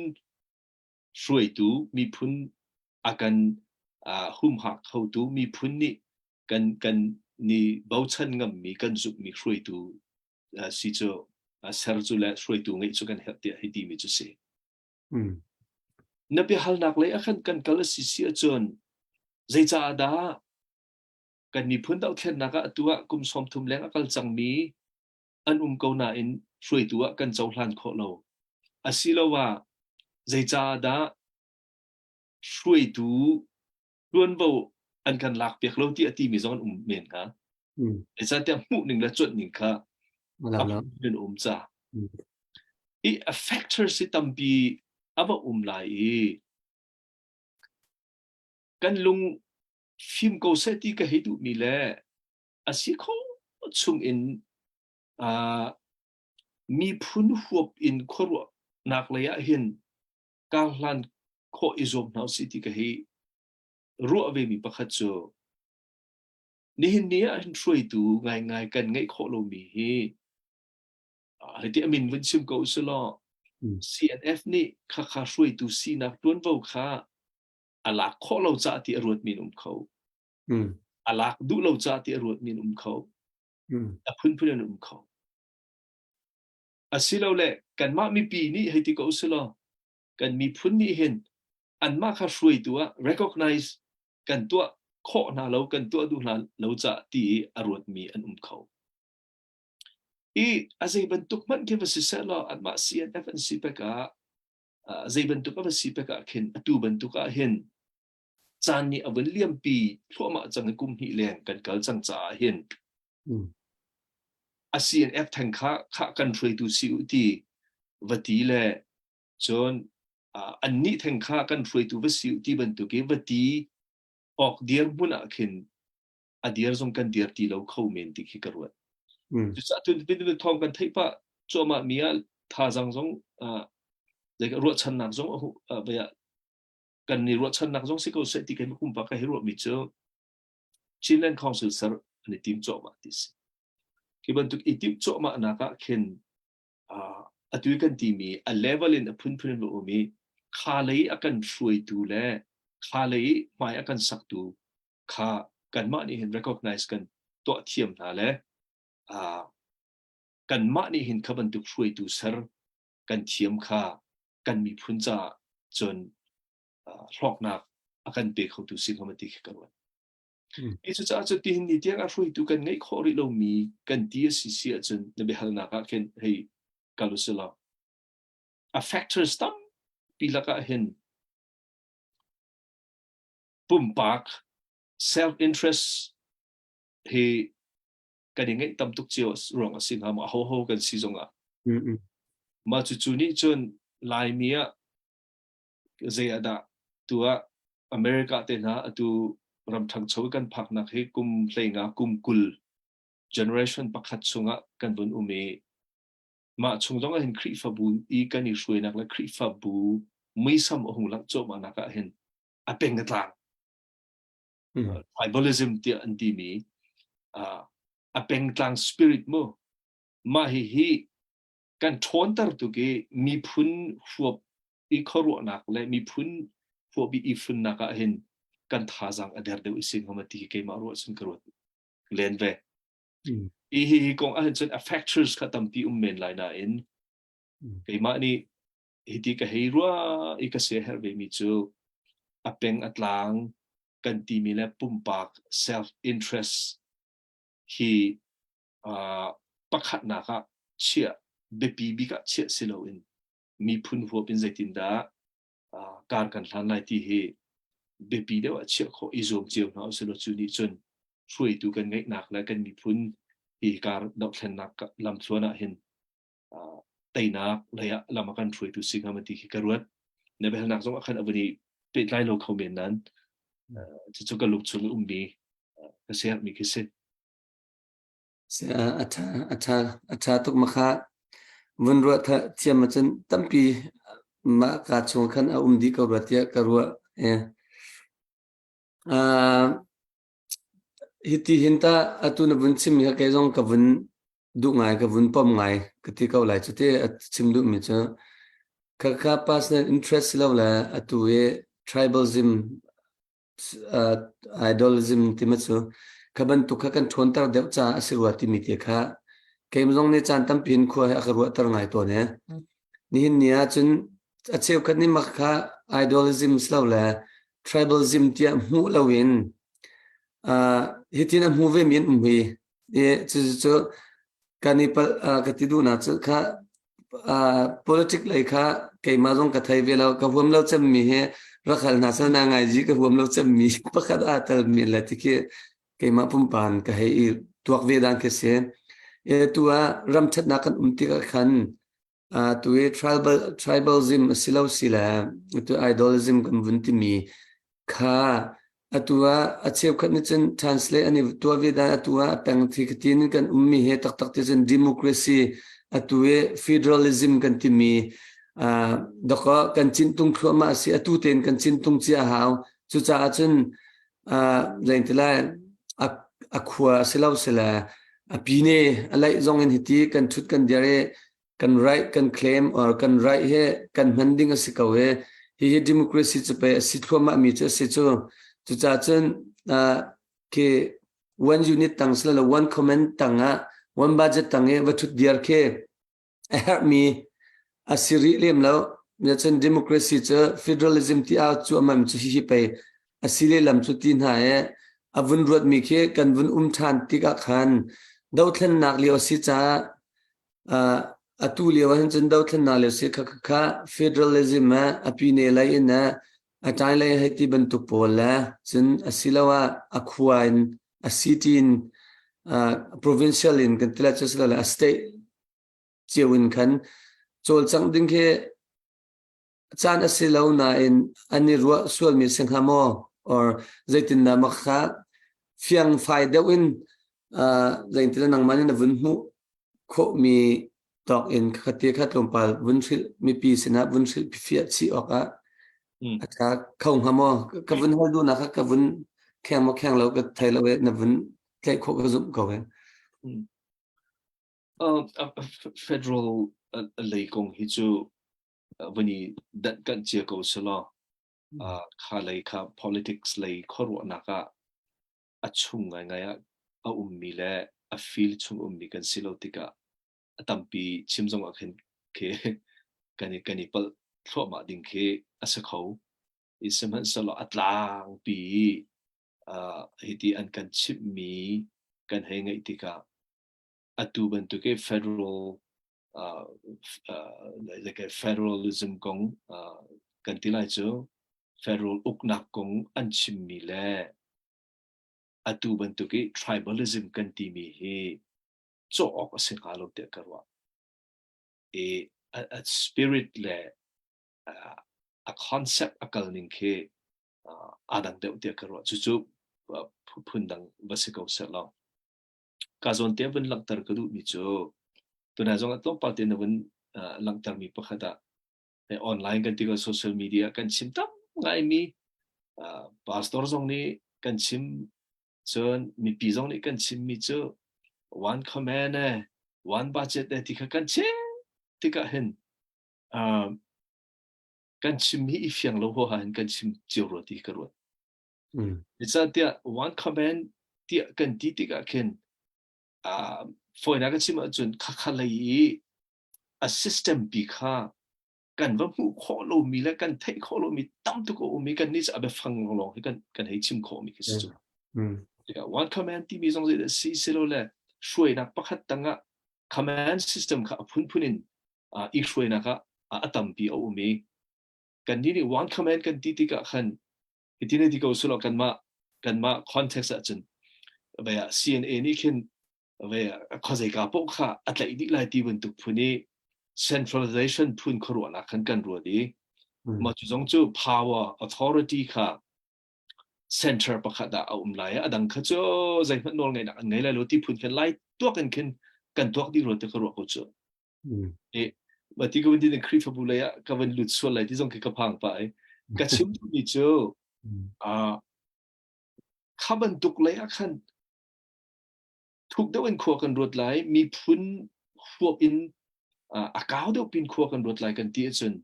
hruaitu, miphun a kan humhak khotu, miphun nih kan kan ni bochan ngammi, kan zumhmi hruaitu si cu ser cu le hruaitu ngeih cu kan herh tiah hei timi cu si. Na biahalnak lei ah khan kan kal a si si ahcun zeicaah dah kan miphun dohthlennak ah atu ah kum 30 leng a kal cangmi an um ko nain hruaitu ah kan cohlan khawh lo. Asiloah zeicaah dah hruaitu tuanvo an kan lakpiak lo ti a timi zong an um men hnga. Zeicahtiah hmuh ning le cuanh ning kha a um ca. I a factors hi tampi a va um lai i kan lung fim ko seh ti ka hei duhmi le a si kho chung in uh, miphun huap in khuaruahnak lei ah hin karhlan khawh i zuam hna usih ti ka hei ruah ve mi pakhat cu nihin ni ah hin hruaitu ngaingai kan ngeih khawh lomi hi hiti amin vun chim ko usih CNF nih khakha hruaitu sinak tuanvo kha a lak khawh lo caah ti a ruatmi an um kho. A lak duh lo caah ti a ruatmi an um kho. A phunphun an um kho. Asilole kanmah mipi nih hei ti ko usilaw kan miphun nih hin anmah kha hruaitu ah recognize kan tuah khawh hna lo kan tuah duh hna lo caah ti i a ruatmi an um kho. I a zei bantuk hmanh khi va si sehlaw anmah CNF an si pek ah zei bantuk a va si pek ah khin atu bantuk ah hin caan nih a vun liampi thluahmah cang i kum hnih leng kan kal cang caah hin a CNF theng kha kha kan hruaitu si u ti va ti le cun annih theng kha kan hruaitu va si u ti bantuk i va ti awk dirhmun ah khin a dir zong kan dir ti lo kho men ti khi ka ruat. Cucaah tun thawng kan theih pah cuahmah mi ah thazang zong ruahchannak zong kan ni ruahchannak zong si ko seh ti kan pumpak ka hi ruahmi cu Chinland Council ser an i tim cuahmah ti si. Hi bantuk i timh cuahmah nak ah khin atu kan timi a level in a phunphun in um i kha lei a kan hruaitu le kha lei hmai a kan saktu kha kanmah nih hin recognize kan tuah thiam hna le kanmah nih hin kha bantuk hruaitu ser kan thiam kha kan miphun caah cun hlawknak a kan pe khotu si hnga ti khi ka ruat. Hi cucaah cu tihin ni tiang ah hruaitu kan ngeih khawh rih lomi kan ti a si si ahcun na biahalnak ah khin hei kal usih law. A factors tampi lakah hin pumpak self interest hi kan i ngeih tam tuk cio ruang a si hnga maw ahoho kan si zongah. Mah cucu nih cun Laimi ah zei ah dah tu ah America te hna atu ram ṭhangcho kan phaknak hi kum hleinga kum 20 generation pakhat chungah kan vun um i mah chung zong ah hin Khrihfabu i kan i hruainak le Khrihfabu muisam a hung langh cuahmah nak ah hin a peng a tlang tribalism tiah an timi a pengtlang spirit mu mah hi hi kan ṭhawnter tuk i miphun huap i khuaruahnak le miphun huap i ifunnak ah hin kan thazaang a der deuh i sin hom ti hi keimah ruah cun ka ruat len ve. Hi hi hi kong ahhin cun a factors kha tampi um men lai nain keimah nih hiti ka hei rua i ka sia herh ve mi cu a peng a tlang kan timi le pumpak self interest hi uh, pakhatnak ah chiah biapi bik ah chiah si loin miphun huap in zeitindah uh, kar kan hlan lai ti hi biapi deuh ah chiah khawh i zuam cio hna usih law cu nih cun hruaitu kan ngeihnak le kan miphun hi kar dohthlennak lamthluan ah hin uh, teinak lei ah lam a kan hruaitu si hnga ma ti khi ka ruat. Na biahalnak zong ah khan a vun i pehtlai lo kho men nan cucu ka lung chung i ummi ka siarmi khi si. A ṭha, a ṭha, a ṭha tuk ma kha vun ruah thiam ahcun tampi mah ka chung khan a um dih ko rua tiah ka ruah. Eh. Uh, hiti hin ta atu na vun chim kha kei zong ka vun duh ngai ka vun pom ngai ka ti ko lai cu te a chim duh mi cu ka ka personal interest lo le atu i tribalism uh, idolism ti ma cu kha bantuk kha kan ṭhawnter deuh caah a si rua timi te kha keim zong nih caan tampi in khua he a ka ruahter ngai tawn he. Nihin ni ah cun a cheukhat nih mak kha idolism si lo le tribalism tiah hmuh loin uh, hitin a hmu ve mi an um hi. I cucu kan i palh ka ti duhnak cu kha politic lei kha keimah zong ka thei ve lo ka huam lo cemmi hi rak hal hna sal na ngai ji ka huam lo cemmi pakhat aa tel mi le ti khi keimah pumpan ka hei i tuak ve dan khi si e tu ah ram thatnak kan um tikah khan tu i tribal tribalism a si lo si le tu idolism kan vun timi kha atu ah a cheukhat nih cun translate an i tuah ve dan atu ah a peng thi khatin kan ummi he taktak ti cun democracy atu i federalism kan timi uh, doko kan cintung thluahmah a si atu tein kan cintung cia hau cucaah cun uh, zein a a khua a si lo sile a pine a laih zong in hiti kan thut kan dir i kan right kan claim or kan right he kan hman ding a si ko he hi hi democracy cu pe a si thluahmah mi cu a si cu cucaah cun uh, khi one unit tang sila lo one comment tang ah one budget tang i va thut diar khi a herh mi a si rih lem lo na cun democracy cu federalism ti a cu amam cu hi hi pei a si le lam cu ti hna e a vun ruat mi khi kan vun um than tikah khan dothlennak lio si caah Uh, atu lio ahhin cun dothlennak lio si kha kha federalism ah a pine lei in ah a ṭai lei hei ti bantuk pawl le cun asiloah a khua in a city in uh, provincial in kan ti lai cu silole a state cio in khan cawlcangh ding khi caan a si lo nain an i ruah sualmi si hnga maw or zeitindah mah kha fiangfai deuh in uh, zeitin nangmah nih na vun hmuh khawhmi tawk in khate kha tlawmpal vun hrilh mipi sinah vun hrilh fiah chih awkah a ṭha kho hnga maw ka vun hal duhnak kha ka vun kheng maw kheng lo ka thei lo e na vun tlaih khawh ka zumh ko e. Federal lei kong hi cu vun i danh kanh cia ko selaw kha lei kha politics lei khuaruahnak ah a chung ngaingai ah a ummi le a field chung ummi kan si lo tikah a tampi chim zong ah khin khi kan i kan i palh thluahmah ding khi a si kho. I sihmanhsehlaw a tlangpi i hiti an kan chimhmi kan hei ngaih tikah atu bantuk i federal Like federalism kong kan ti lai cu federal uknak kong an chimmi le atu bantuk i tribalism kan timi hi cawh awk a si hnga lo tiah ka ruah. I a spirit le a concept a kal ning khi aa dang deuh tiah ka ruah. Cucu phundang va si ko seh law. Ka zawn te vun langhter ka duhmi cu tunai zong ah tlawmpal te na vun langhtermi pakhat ah online kan ti ko social media kan chim tam ngaimi pastor zong nih kan chim cun mipi zong nih kan chimmi cu one command eh one budget eh ti kha kan chim tikah hin kan chim hi i fiang lo huaha hin kan chim cio rua ti ka ruat. Zeicahtiah one command tiah kan ti tikah khin fawinak ka chim ahcun khakha lei i a system pi kha kan va hmuh khawh lomi le kan theih khawh lomi tam tuk a um i kan nih cu a biafang lawnglawng hi kan kan hei chim khawhmi khi si cu. One command timi zong zeidah si silole hruainak pakhat tangah command system kha a phunphun in i hruainak ah a tampi a um i kannih nih one command kan ti tikah khan hitin hei ti ko sulaw kanmah kanmah context ahcun ve ah CNA nih khin ve khuazeika paoh kha a tlaih dih lai ti bantuk phun i centralization phun khuaruahnak khan kan ruat i mah cu zong cu power authority kha center pakhat ah a um lai a dang kha cu zeihmanh nawl ngeihnak an ngei lai lo ti phun khan lai tuak in khin kan tuak dih rua te ka ruah ko cu. E mah ti ka van tin Khrihfabu lei ah ka van lut sual lai ti zong khi ka phang pah i ka chim duhmi cu kha bantuk lei ah khan thuk deuh in khua kan ruat lai miphun huap in a kau deuh pin khua kan ruat lai kan ti ahcun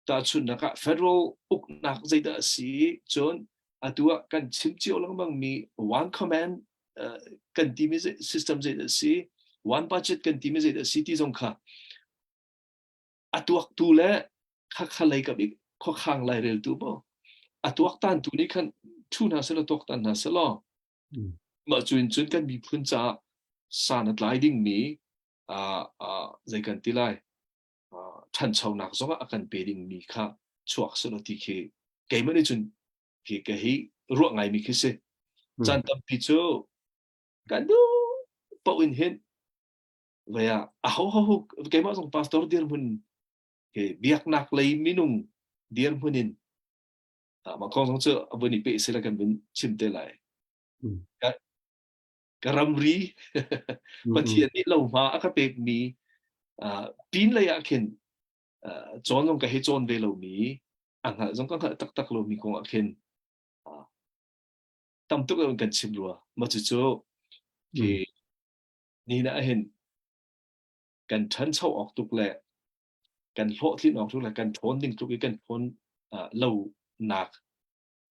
tahchunhnak ah federal uknak zeidah a si cun atu ah kan chim cio lengmang mi one command kan timi system zeidah a si one budget kan timi zeidah a si ti zong kha a tuaktu le khakha lei kap i khuakhang laireltu maw a tuaktan tu nih khan thu hna selaw tuaktan hna selaw mah cu in cun kan miphun caah san a tlai dingmi zei kan ti lai ṭhanchonak zongah a kan pe dingmi kha chuak selaw ti khi keimah nih cun khi ka hi ruah ngaimi khi si. Caan tampi cu kan duh paoh in hin vei ah aho ho keimah zong pastor dirhmun ke biaknak lei minung dirhmun in mah kong zong cu a vun i peh sila kan vun chim te lai. Ka ramri Pathian nih lohma a ka pekmi pin lei ah khin cawn zong ka hei cawn ve lomi a hngalh zong ka hngalh taktak lomi kong ah khin tam tuk in kan chim rua ma cucu khi ni na hin kan ṭhancho awk tuk le kan hlawhtlin awk tuk le kan ṭhawn ding tluk i kan ṭhawn lo nak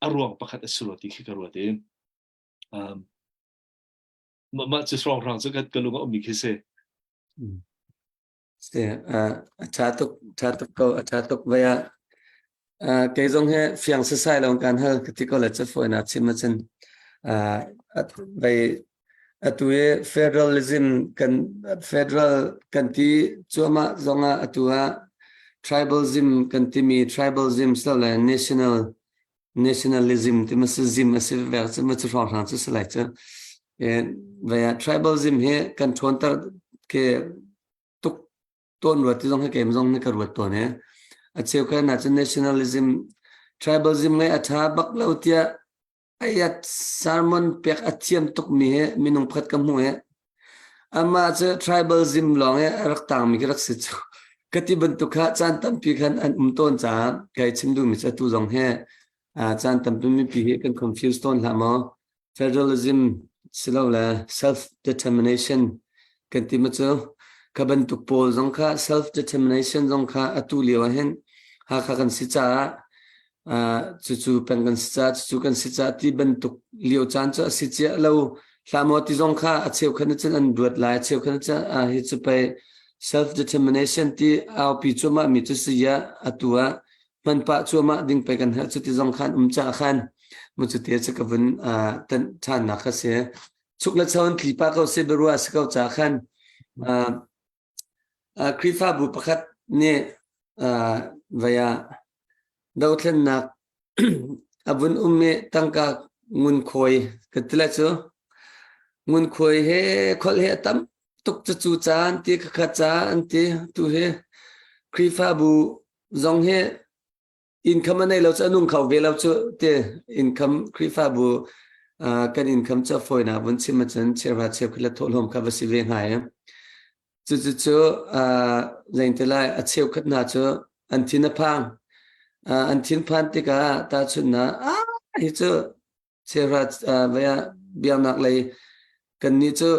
a ruang pakhat a si rua ti khi ka ruat i Um, mah cu hrawnghrang cu ka lung a ummi khi si. Si, a ṭha tuk, ṭha tuk ko, a ṭha tuk vai ah. Kei zong he fiang sasai lo kan hal ka ti ko le cafawi na chim ahcun vai atu i federalism kan federal kan ti cuahmah zongah atu ah tribalism kan timi tribalism le national nationalism ti ma si zim a si ve cu ma cu hrawnghrang cu si lai cu ve tribalism hi kan ṭhawnter ke tuk tawn ruat ti zong hi keim zong ni ka ruat tawn he a cheu kha na cu nationalism tribalism ngai a ṭha bak lo tiah ayat sermon pek a thiam tuk mi he minung pakhat ka hmu he Amah cu tribalism lawng i a rak tangmi khi rak si cu. Ka ti bantuk kha caan tampi khan an um tawn caah kai chim duhmi cu atu zong hi caan tampi mipi hi kan confuse tawn hlah maw. Federalism silole self-determination kan ti ma cu kha bantuk pawl zong kha self-determination zong kha atu lio ah hin Hakha kan si caah cucu peng kan si caah cucu kan si caah ti bantuk lio caan cu a si cia lo hlah maw ti zong kha a cheu khan cun an ruat lai a cheu khan cun hi cu pei self determination ti aupi cuahmah mi cu si ya atu ah hman pah cuahmah ding pei kan herh cu ti zong khan um ca khan mu cu te cu ka vun tan than nak kha si chuk le chon tli pa ko se berua si ko cha khan. Khrihfabu pakhat nih vai ah dothlennak a vun um i tangka ngunkhuai ka ti lai cu. Ngunkhuai he kholh he a tam tuk cucu caan ti khakha ca an ti tu hi Khrihfabu zong hi income a nei lo cu a nung kho ve lo cu ti income Khrihfabu kan income cu a fawinak vun chim ahcun cheuhra cheukhat le thawhlawm kha va si ve hnga i cucu cu zeiti lai a cheukhat hna cu an thin a phang an thinphan tikah tahchunhnak ah hi cu cheuhra biaknak lei kannih cu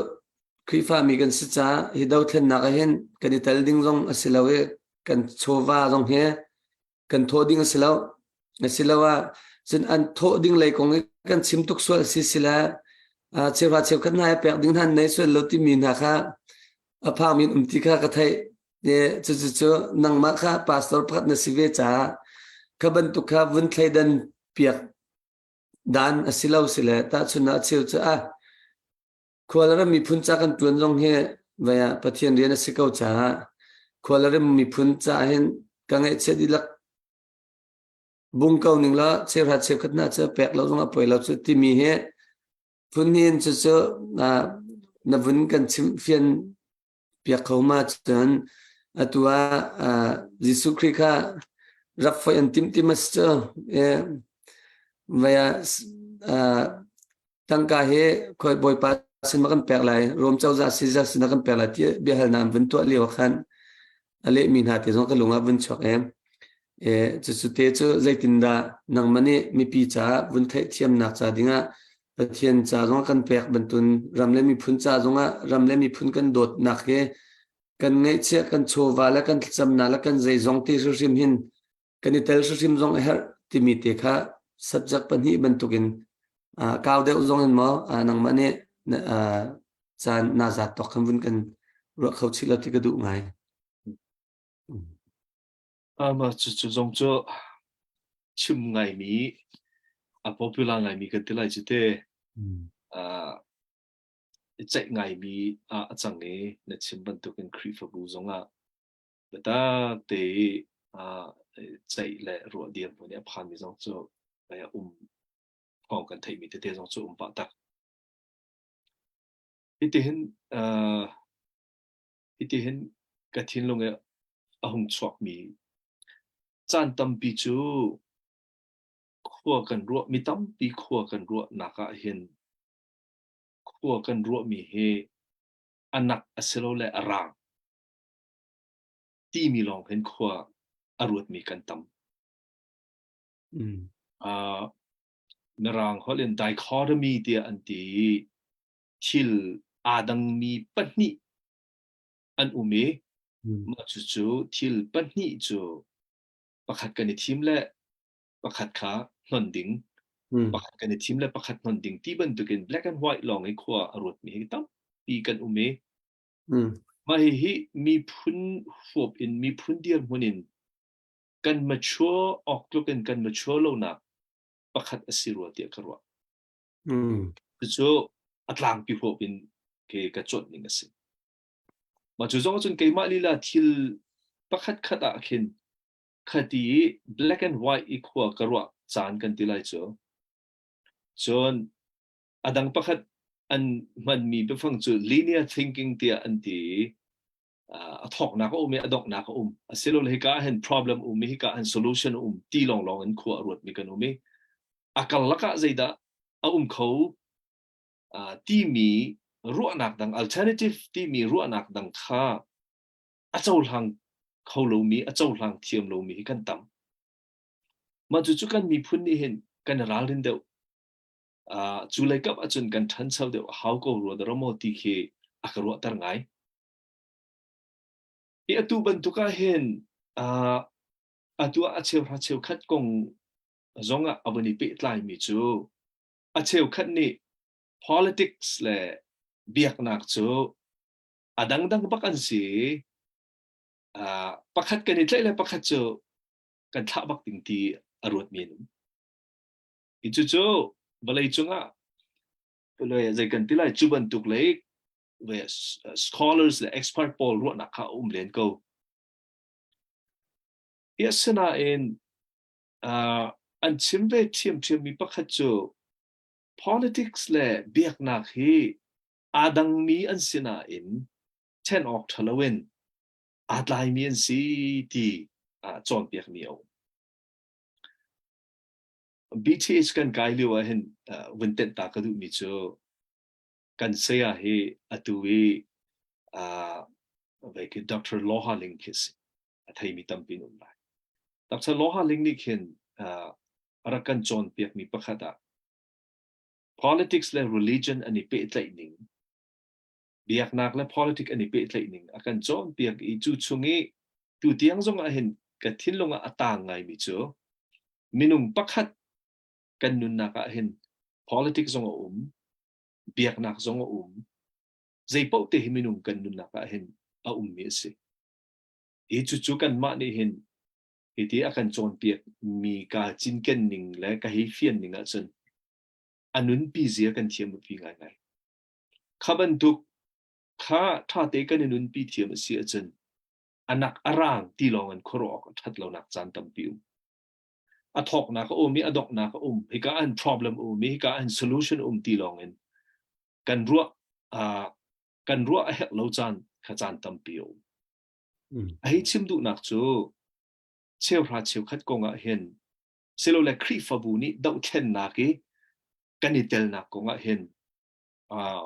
Khrihfami kan si caah hi dothlennak ah hin kan i tel ding zong a si lo i kan chawva zong hi kan thawh ding a si lo. Asiloah cun an thawh ding lei kong i kan chim tuk sual si sila cheuhra cheukhat hna i pek ding hna nei sual lo timi hna kha a phangmi um ti kha ka theih. Cucu cu nangmah kha pastor pakhat na si ve caah kha bantuk kha vun thleidan piak dan a si lo si le tahchunhnak cheu cu ah Khualram miphun ca kan ṭuan zong hi vei ah Pathian rian a si ko caah khualram miphun caah hin ka ngaihchiat dihlak bung ko ning law cheuhra cheukhat hna cu pek lo zong a poi lo cu timi hi phun hin cucu na vun kan chimh fian piak kho ma cun atu ah Jesuh Khrih kha rak foih an timh ti mas cu vei ah tangka hi khoi bawipa sin ma kan pek lai Rom cozah Caesar sin kan pek lai ti biahalnak an vun tuah lio khan a lehmi hna te zong ka lung ah vun chuak em e cucu te cu zeitindah nangmah nih mipi caah vun theihthiamnak ca dingah Pathian ca zong kan pek bantun ram le miphun ca zongah ram le miphun kan dawtnak hi kan ngeihchiah kan chawva le kan thlacamnak le kan zeizong ti hrimhrim hin kan i tel hrimhrim zong a herh timi te kha subject pahnih bantukin kau deuh zong in maw nangmah nih caan na zat tawk kan vun kan ruah kho chih lo ti ka duh ngai. Mah cucu zong cu chim ngaimi, a popular ngaimi kan ti lai cu te. I ceih ngaimi ah a cang i na chim bantukin Khrihfabu zongah biatak te i ceih le ruah dirhmun i a phanmi zong cu a um thawng kan theihmi tete zong cu um pah tak. Hitihin Hitihin ka thinlung i a hung chuakmi caan tampi cu khua kan ruah, mi tampi khua kan ruahnak ah hin khua kan ruahmi hi a nak a si lo le a raang timi lawng hin khua a ruatmi kan tam. Uh, Mirang holh in dichotomy tiah an ti i thil aa dangmi pahnih an um i mah cucu thil pahnih cu pakhat kan i thim le pakhat kha hnon ding pakhat kan i thim le pakhat hnon ding ti bantukin black and white lawng i khua a ruatmi hi tampi kan um i mah hihi miphun huap in miphun dirhmun in kan mature awk tluk in kan mature lonak pakhat a si rua tiah ka ruah. Cucu a tlangpi huap in ke ka cuanh ning a si. Mah cu zong cun keimah lila thil pakhat khat ah khin khati i black and white i khua ka ruah caan kan ti lai cu. Cun a dang pakhat an hmanmi biafang cu linear thinking tiah an ti i a thawknak a um i a donghnak a um. Asilole hika ah hin problem um i hika ah hin solution a um ti lawnglawng in khua a ruatmi kan um i a karlak ah zeidah a um kho timi ruahnak dang alternative timi ruahnak dang kha a cohlang kho lomi a cohlang thiam lomi hi kan tam. Mah cucu kan miphun nih hin kan i ralrin deuh. Cu lei kap ahcun kan ṭhancho deuh a hau ko rua dara maw ti khi a ka ruahter ngai. Hi atu bantuk ah hin atu ah a cheuhra cheukhat kong zong ah a vun i pehtlaimi cu a cheukhat nih politics le biaknak cu a dangdang bak an si. Pakhat kan i tlaih le pakhat cu kan thlah bak ding ti a ruatmi an um. Hi cucu vawlei cungah zei kan ti lai cu bantuk lei. Ve scholars le expert pawl ruahnak kha a um len ko. Hi asinain uh, an chim ve ṭhiamṭhiammi pakhat cu politics le biaknak hi aa dangmi an si nain ṭhen awk ṭha loin aa tlaimi an si ti uh, cawnpiakmi a um. BTH kan kai lio ah hin uh, vun tenh ta ka duhmi cu kan saya hi atu i uh, Dr. Loha Ling khi si. A theimi tampi an um lai. Dr. Loha Ling nih khin uh, a rak kan cawnpiakmi pakhat ah politics le religion an i pehtlaih ning biaknak le politics an i pehtlaih ning a kan cawnpiak i cu chung i tu tiang zong ah hin ka thinlung ah a taang ngaimi cu minung pakhat kan nunnak ah hin politics zong a um biaknak zong a um zeipaoh te hi minung kan nunnak ah hin a ummi a si Hi cucu kanmah nih hin hiti a kan cawnpiak mi kaa cinken ning le ka hei fian ning ahcun a nunpi zia kan thiam a pi ngaingai. Kha bantuk kha ṭhate kan i nunpi thiam a si ahcun anak a raang ti lawng in khuaruah awk a ṭhat lonak caan tampi um. A thawknak a um i a donghnak a um. Hika ah hin problem a um i hika ah hin solution a um ti lawng in kan ruah uh, kan ruah a herh lo caan kha caan tampi a um. A hei chim duhnak cu cheuhra cheukhat kong ah hin silole Khrihfabu nih dohthlennak i kan i telnak kong ah hin uh,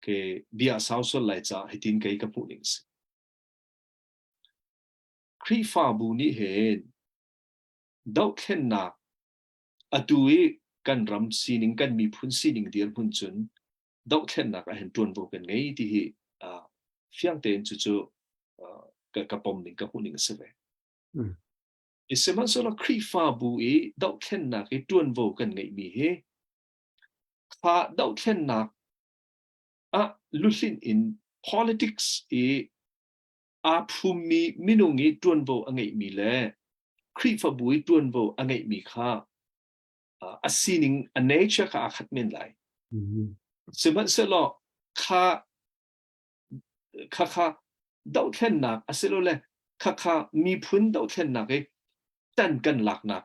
ke bia sau sual lai ca hitin kei ka hmuh ning si. Khrihfabu nih hin dohthlennak atu i kan ram sining kan miphun sining dirhmun cun dohthlennak ah hin ṭuanvo kan ngei ti hi uh, fiang tein cucu uh, ka, ka pom ning ka hmuh ning a si ve. Mm. I sihmanhsehlaw Khrihfabu i dohthlennak i ṭuanvo kan ngeihmi hi kha dohthlennak ah luhlinh in politics i aa phummi minung i ṭuanvo a ngeihmi le Khrihfabu i ṭuanvo a ngeihmi kha a sining a nature kha aa khat men lai. Sihmanhsehlaw kha kha kha dohthlennak asilole kha kha miphun dohthlennak i tan kan laknak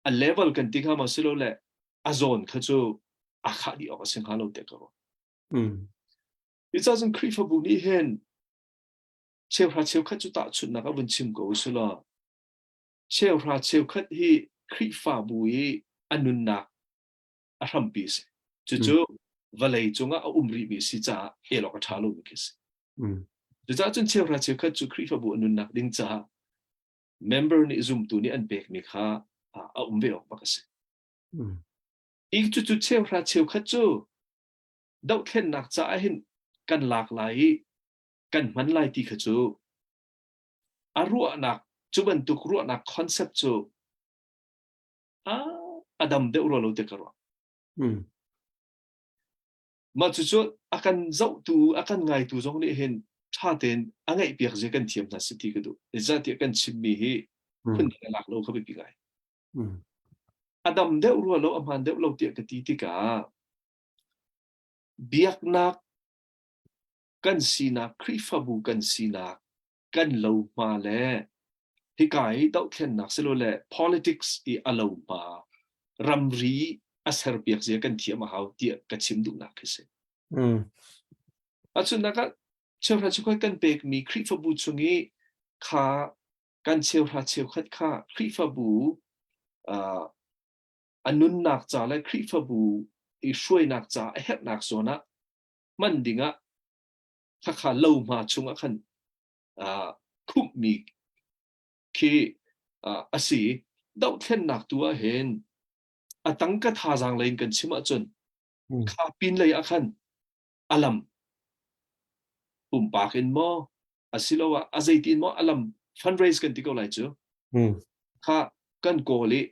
a level kan ti hnga maw silole a zawn kha cu a khah dih awk a si hnga lo te ka ruah. Cucaah cun Khrihfabu nih hin cheuhra cheukhat cu tahchunhnak a vun chim ko usulaw cheuhra cheukhat hi Khrihfabu i a nunnak a hrampi a si. Cucu vawlei cungah a um rihmi a si caah el awk a ṭha lomi khi a si. Cucaah cun cheuhra cheukhat cu Khrihfabu a nunnak ding caah member nih zumtu nih an pekmi kha a um ve awk bak a si. I cucu cheuhra cheukhat cu dohthlennak caah hin kan lak lai i kan hman lai ti kha cu a ruahnak cu bantuk ruahnak concept cu a a dam deuh rua lo ti ka ruah. Mah cucu a kan zohtu a kan ngaitu zong nih hin ṭha tein a ngaihpiak zia kan thiam hna si ti ka duh. Zeicahtiah kan chimmi hi phun dang lak lo kha biapi ngai. A dam deuh rua lo, a hmaan deuh lo tiah ka ti tikah biaknak kan sinak Khrihfabu kan sinak kan lohma le hika i dohthlennak silole politics i a lohma ramri a serpiak zia kan thiam a hau tiah ka chim duhnak khi si. Ahcunnak ah cheuhra cheukhat kan pekmi Khrihfabu chung i kha kan cheuhra cheukhat kha Khrihfabu uh, a nunnak ca le Khrihfabu i hruainak ca a herhnak zawn ah hman dingah khakha lohma chungah khan uh, khumhmi khi uh, a si. Dohthlennak tu ah hin a tangka thazaang lei in kan chim ahcun kha pin lei ah khan a lam pumpak in maw asiloah a zeitin maw a lam fundraise kan ti ko lai cu kha kan kawl i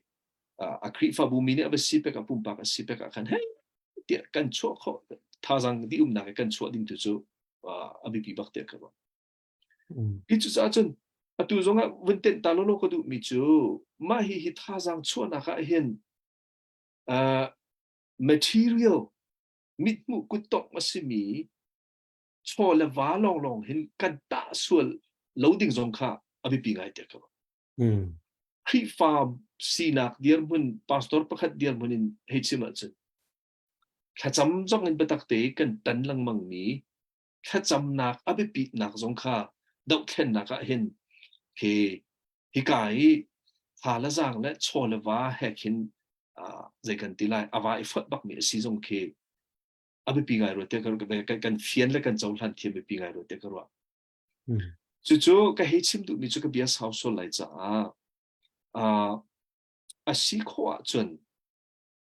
a Khrihfabu mi nih a va si pek a pumpak a si pek ah khan hei tiah kan chuah khawh thazaang dih umnak i kan chuah ding tu cu a biapi bak tiah ka ruah. Hi cucaah cun atu zongah vun tenh ta lawlaw ka duhmi cu mah hi hi thazaang chuahnak ah hin material mithmuh kuttongh a simi. Chaw le va lawnglawng hin kan tah sual lo ding zong kha a biapi ngai te ko. Khrihfa sinak dirhmun pastor pakhat dirhmun in hei chim ahcun thlacam zong in biatak te kan tan lengmang mi thlacamnak a biapitnak zong kha dohthlennak ah hin hi hika i fa le zaang le chaw le va he khin zei kan ti lai a va i fonh bakmi a si zong khi a biapi ngai rua te kan fian le kan cohlan thiam biapi ngai rua te ka ruah. Cucu ka hei chim duhmi cu ka bia sau sual lai caah a si khawh ahcun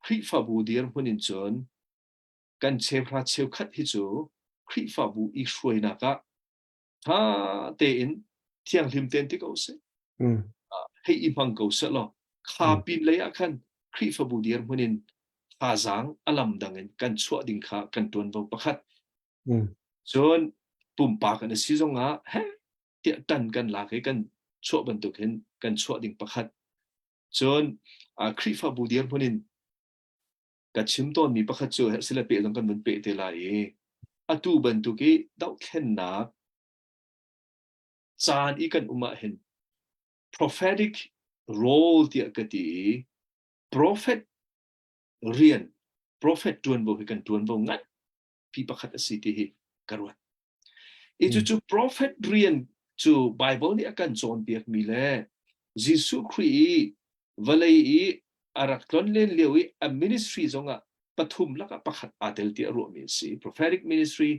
Khrihfabu dirhmun in cun kan cheuhra cheukhat hi cu Khrihfabu i hruainak ah ṭha tein thianghlim tein ti ko seh. Hei i hmang ko seh law kha pin lei ah khan Khrihfabu dirhmun in thazaang a lam dang in kan chuah ding kha kan ṭuanvo pakhat. Cun pumpak an si zongah he tiah ṭan kan lak i kan chuah bantuk hin kan chuah ding pakhat. Cun Khrihfabu dirhmun in ka chim tawnmi pakhat cu sile peh zong kan vun peh te lai i atu bantuk i dohthlennak caan i kan um ah hin prophetic role tiah ka ti i prophet rian prophet ṭuanvo hi kan ṭuanvo ngan pi pakhat a si ti hi ka ruat. I cucu prophet rian cu Bible nih a kan cawnpiakmi le Jesuh Khrih i vawlei i a rak tlon len lio i a ministry zongah pathum lakah pakhat aa tel tiah ruahmi a si. Prophetic ministry,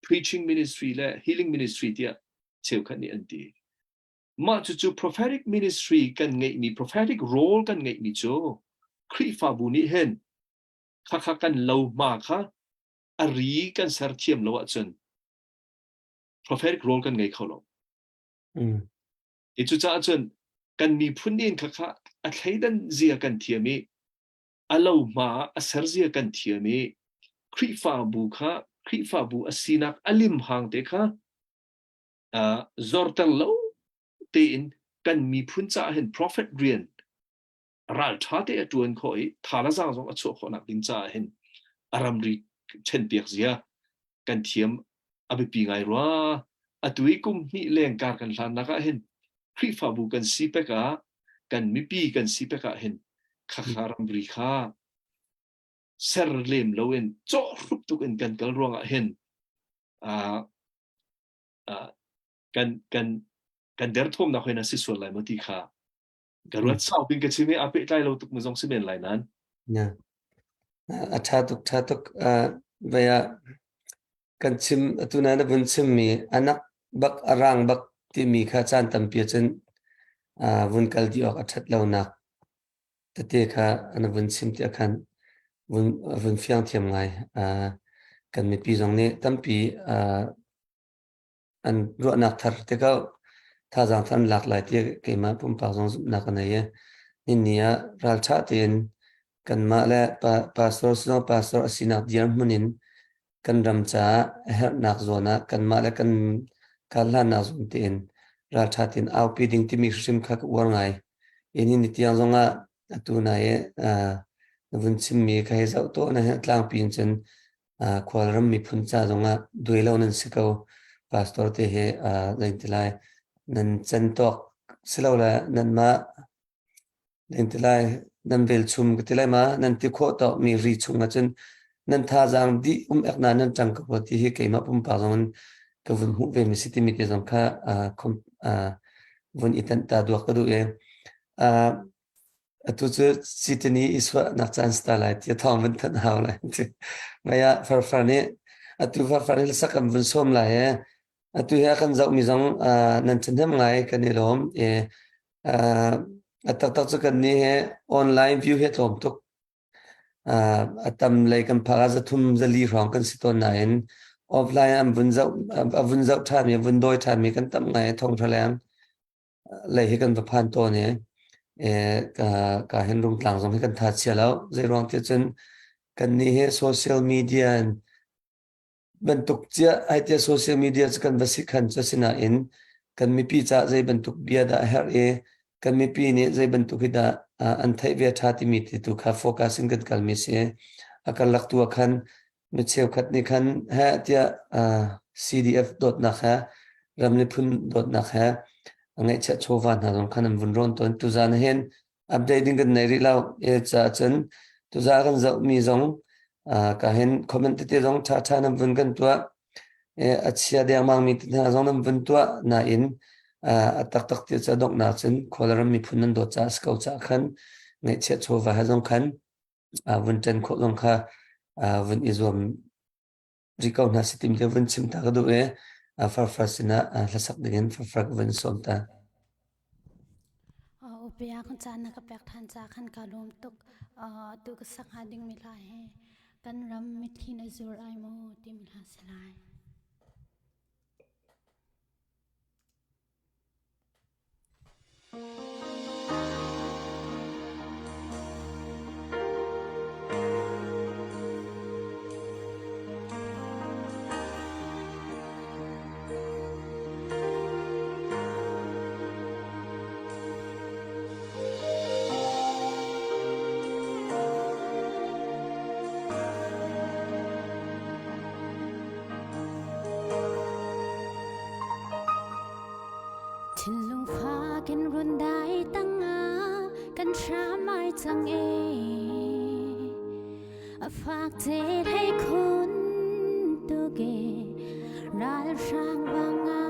preaching ministry le healing ministry tiah cheukhat nih an ti. Mah cucu prophetic ministry kan ngeihmi, prophetic role kan ngeihmi cu Khrihfabu nih hin khakha kan lo hma kha a ri kan ser thiam lo ahcun prophetic role kan ngei kho lo. I cucaah cun kan miphun nih khakha a thleidan zia kan thiam i a lo hma a ser zia kan thiam i Khrihfabu kha Khrihfabu a sinak a lim hang te kha zorter lo tein kan miphun caah hin prophet rian ralṭha te a ṭuan khawh i tha le zaang zong a chuah khawhnak ding caah hin a ramri ṭhenpiak zia kan thiam a biapi ngai rua. Atu i kum hnih leng kar kan hlannak ah hin Khrihfabu kan si pek ah kan mipi kan si pek ah hin khakha ramri kha ser lem loin cawhhrup tuk in kan kal ruangah hin kan kan kan derthawmnak hoin a si sual lai maw ti kha Ka ruat sau pin ka chim i aa pehtlai lo tuk mi zong si men lai nan. Na. A ṭha tuk, ṭha tuk. Vei ah kan chim atu na na vun chimmi anak bak a rang bak timi kha caan tampi ahcun vun kal dih awk a ṭhat lonak tete kha na vun chim tiah khan vun vun fiang thiam ngai. Kan mipi zong nih tampi an ruahnak thar tikah thazaang thar an lak lai ti keimah pumpak zong zumhnak ka nei i nini ah ralṭha tein kanmah le pastor zong pastor a sinak dirhmun in kan ram caah a herhnak zawn ah kanmah le kan karhlannak zawn tein ralṭha tein aupi ding timi hrim kha ka uar ngai. I ni tiang zongah atu nai i na vun chimmi ka hei zoh tawn ah hin tlangpi in cun Khualram miphun ca zongah duai lo nan si ko. Pastor te he zein ti lai nan can tawk silole nanmah zein ti lai nan velchum ka ti lai ma nan ti khawh tawk mi ri chung ahcun nan thazaang dih um ek na nan ṭang ko ti hi keimah pumpak zong in ka vun hmuh ve mi si timi te zong kha vun i tanh ta duak ka duh i Atu cu sitani i suahnak caan si ta lai ti thawng vun thanh hau lai ti. Mei ah farfar nih atu farfar nih sak kan vun sawm lai he atu hi a kan zohmi zong nan ṭhahnem ngai kan i lawm i a taktak cu kan nih he online view hi a tlawm tuk. A tam lei kan phak ah zathum zali hrawng kan si tawn nain offline an vun zoh a vun zoh ṭhanmi a vun dawi ṭhanmi kan tam ngai thawngṭha leng. Lei hi kan va phan tawn i ka ka hin Rungtlang zong hi kan tha chia lo. Zeiruang ti cun kannih hi social media in bantuk cia ai tia social media cu kan va si khan cu sinain kan mipi caah zei bantuk bia dah a herh i kan mipi nih zei bantuk hi dah an theih ve ṭha timi ti tu kha focus in kan kalmi si. A karlak tu ah khan. Mi cheukhat nih khan heh tiah CDF dawtnak he ram le phun dawtnak he ngeihchiah chawva hna zong khan an vun rawn tawn. Tuzaan hin update ding kan nei rih lo. E caah cun tuzaan kan zohmi zong ka hin comment tete zong ṭhaṭha nan vun kan tuah. A chia dengmang mi hna zong nan vun tuah nain a taktak ti cu donghnak cun khualram miphun nan dawt caah a si ko caah khan ngeihchiah chawva he zong khan vun ṭan khawh zong kha vun i zuam rih ko hna si tim te vun chim ta ka duh i farfar sinah hlasak dingin farfar ka vun sawm ta. Upia kan caan na ka pek than ca khan ka lawm tuk. Tu ka sak hnga ding mi hla he kan ram mitthli na zur ai mu timi hla si lai. Thinlung fak in run dai tangah kan hram ai cang e. A fak te thei khun tu ke ralhrang vanga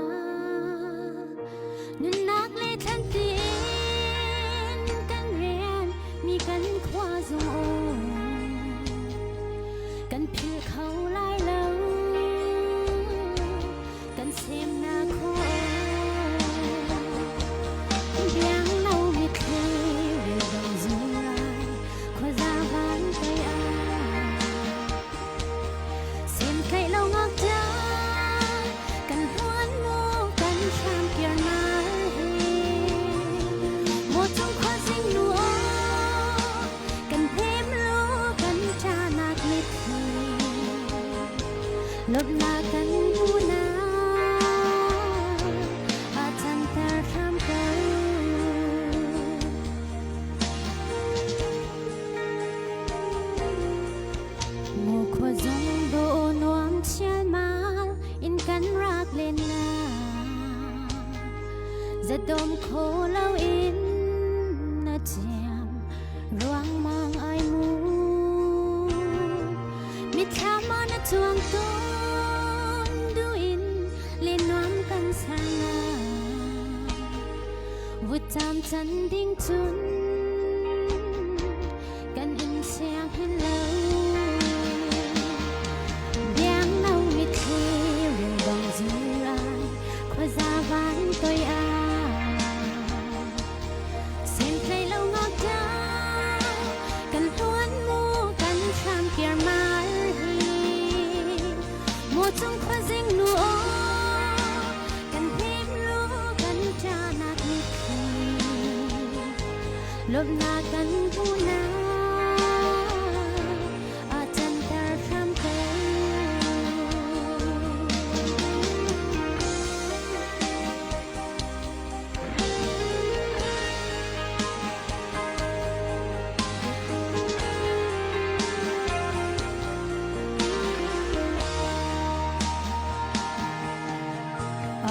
nunnak le thlan tiin kan rian mi kan khua zung o kan philh kho lai lo kan semnak khua biang no mitthli ril dong zuai khuaza van kai a sem tlaih lo ngak ta kan hluan mu kan hram kir na he mo chung khua sing nu o kan phem lu kan cha nak mitthli lawmhnak kan hmu na a canter hram ko. Mu khua zong do nuam chialmal in kan rak len na zadom kho lo in na chiam ruangmang ai mu Mitthlam na cuang tawn duin le nuam kan sana Vutcam chan ding cun kan in siang hin lo Biang no mitthli ril bang zurai khuaza van toi a Sen hlei lo ngak ta kan hluan mu kan thlam kir mal hi mu chung khuazing nu o kan him lu kan cha nak mitthli lawmhnak kan hmu na a canter hram ko.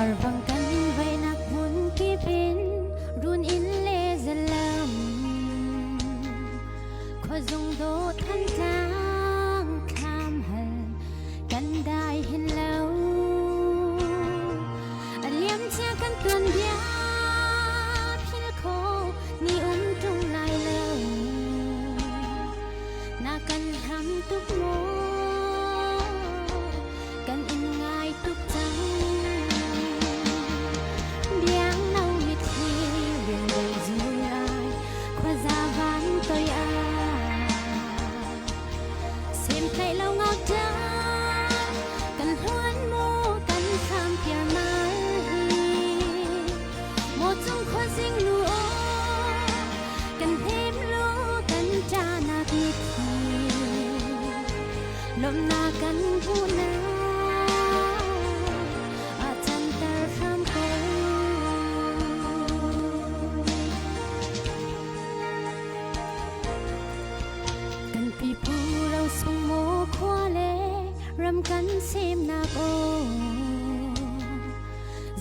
Arvang kan vainak hmun kip in run in le zalam.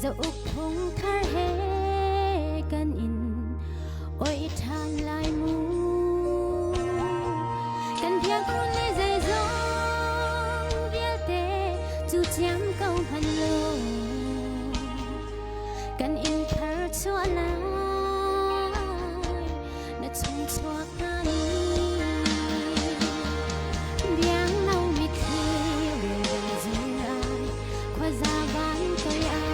Zauk phung thar he kan in oi ṭhan lai mu. Kan biakinn le zeizong vialte cu ciam ko hmanh law kan in thar chuah lai na chung chuak hna ni biang no mitthli rel zai khuaza van toi ah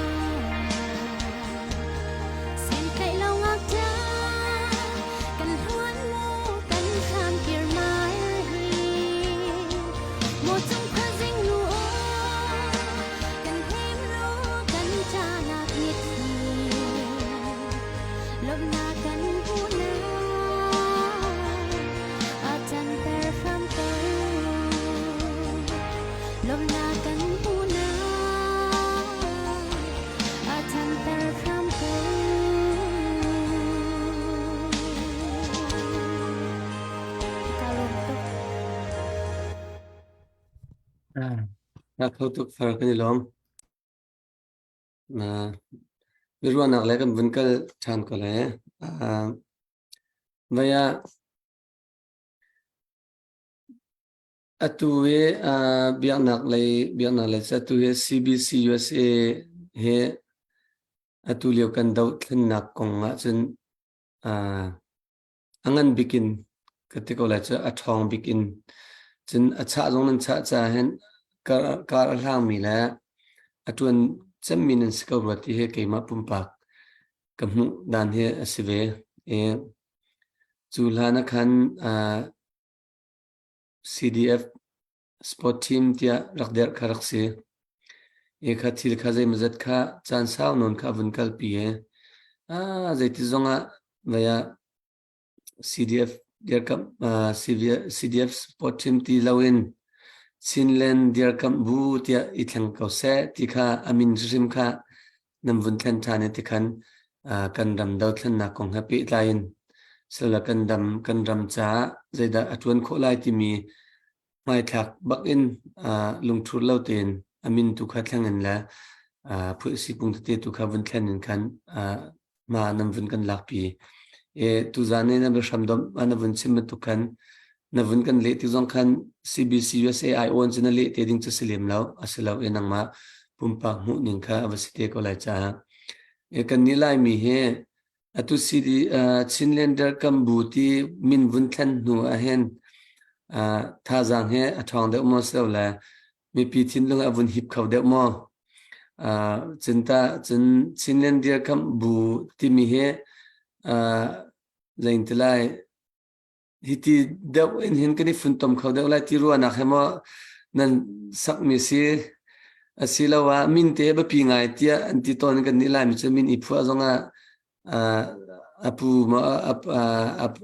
sentlaih lo ngakṭa kan hluan mu kan thlam kir mai hi maw cung khuazing nu aw kan him ru kan ṭahnak mitthli lawmhnak kan hmuhnak a canter hram ko lawmhnak kan hmuhnak a canter hram ko. Ka lawm tuk. Na kho tuk far kan i lawm. Biaruahnak le kan vun kal ṭhan ko lai. Vai ah atu hi biaknak lei cu atu hi CBC USA he atu lio kan dohthlennak kong ahcun a ngan bik in ka ti ko lai cu a ṭhawng bik in cun a chah zong nan chah caah hin kar a hlangmi le a ṭuan cemmi nan si ko rua ti hi keimah pumpak ka hmuh dan hi a si ve. I cu hlan ah khan CDF sport team tiah rak derh kha rak si. I kha thil kha zeimawzat kha caan sau nawn kha a vun kalpi i zeiti zongah vei ah CDF dirkamh CDF sport team ti loin Chinland dirkamh bu tiah i thleng ko seh ti kha a min hrim kha nan vun thlen ṭhan i tikhan kan ram dothlennak kong he pehtlai in sila kan dam kan ram caah zeidah a ṭuan khawh lai timi hmaithlak bak in lungthur lo tein a min tu kha thleng in le phuihsi pung tete tu kha vun thlen in khan hma nan vun kan lakpi. E tuzan i na biahram dom na vun chim bantuk khan na vun kan leh ti zong khan CBC USA ai awn cu na leh te ding cu si lem lo a si lo i nangmah pumpak hmuh ning kha a va si te ko lai caah e kan nih Laimi hi atu CD Chinlander kan bu ti min vun thlen hnu ah hin thazaang he a ṭhawng deuh maw si lo le mipi thinlung a vun hip kho deuh maw? Cun tah cun Chinland dirkamh bu timi hi zein ti lai hiti deuh in hin kan i funtom kho deuh lai ti ruahnak he maw nan sakmi si asiloah min te biapi ngai tiah an ti tawn kan nih Laimi cu min i phuah zongah a pu maw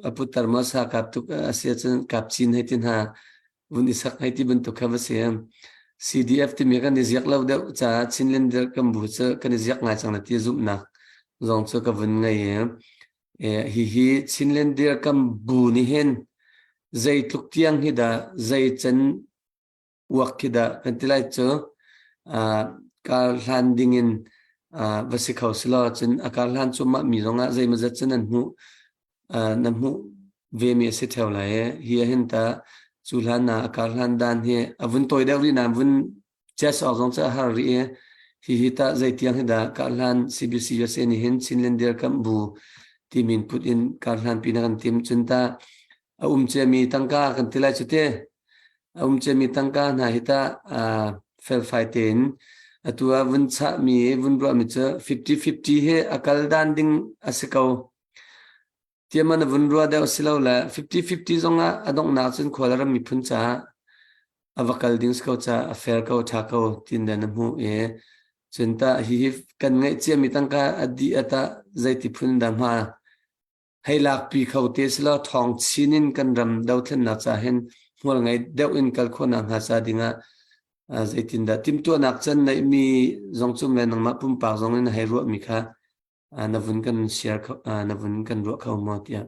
a putar maw sa kap tuk a si ahcun kap chin hei ti hna vun i sak hei ti bantuk kha va si. CDF timi kan i ziak lo deuh caah Chinland kan bu cu kan i ziak ngai cang na ti zumhnak zong cu ka vun ngei i hihi Chinland dirkam bu nih hin zeitluk tiang hi dah zei can uak khi dah kan ti lai cu kar hlan ding in va si kho si law cun a kar hlan cu mah mi zongah zeimawzat cu nan hmuh na hmuh ve mi a si theo lai i hi ah hin ta cu hlan na a kar hlan dan hi a vun tawi deuh rih nain vun chess awk zong cu a har rih i hi hi ta zeitiang hi dah kar hlan CBC USA nih hin Chinland dirkamh bu ti min put in kar hlan pi na kan tim cun ta a um ciami tangka kan ti lai cu te a um ciami tangka hna hi tah felfai tein atu ah vun chahmi vun ruahmi cu 50-50 hi a kal dan ding a si ko. Tiaman na vun ruah deuh si lo le 50-50 zongah a donghnak cun khual ram miphun caah a va kal ding si ko caah a fair ko tha ko tin na hmuh i cun tah hihi kan ngeih ciami tangka a dih ata zeiti phun dah hma Hei lakpi kho te selaw ṭhawng chin in kan ram dothlennak ca hin hmual ngei deuh in kal khawhnak hnga ca dingah zeitindah timhtuahnak can neihmi zong cum le nangmah pumpak zong in hei ruahmi kha na vun kan share kho na vun kan ruah kho maw tiah.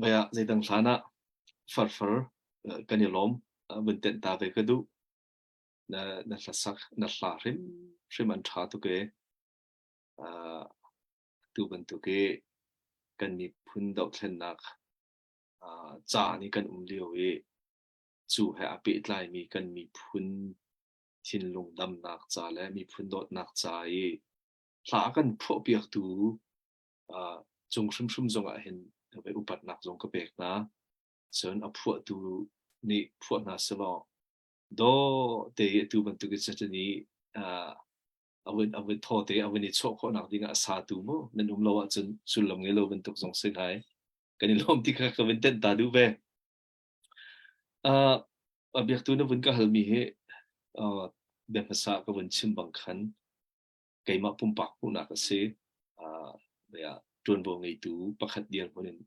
Baya zeidang hlan ah farfar kan i lawm vun tenh ta ve ka duh. Na na hlasak na hla hrim hrim an ṭha tuk e. Uh, tu bantuk i kan miphun dohthlennak uh, ca nih kan um lio i cu he a pehtlaimi kan miphun thinlung damnak ca le miphun dawtnak ca i hla a kan phuahpiaktu uh, cung hrimhrim zong ah hin vai upatnak zong ka pek hna. Cun a phuahtu nih phuah hna selaw daw te i atu bantuk in cun i uh, a vun a vun thaw te a vun i chawh khawhnak ding ah a satu mu nan um lo ahcun sullam ngei lo bantuk zong si ngai kan i lawm ti kha ka vun tenh ta duh ve. Uh, a biaktu na vun ka halmi hi uh, bia hmasa ka vun chim bang khan keimah pumpak hmuhnak a si. Uh, bia ṭuanvo ngeitu pakhat dirhmun in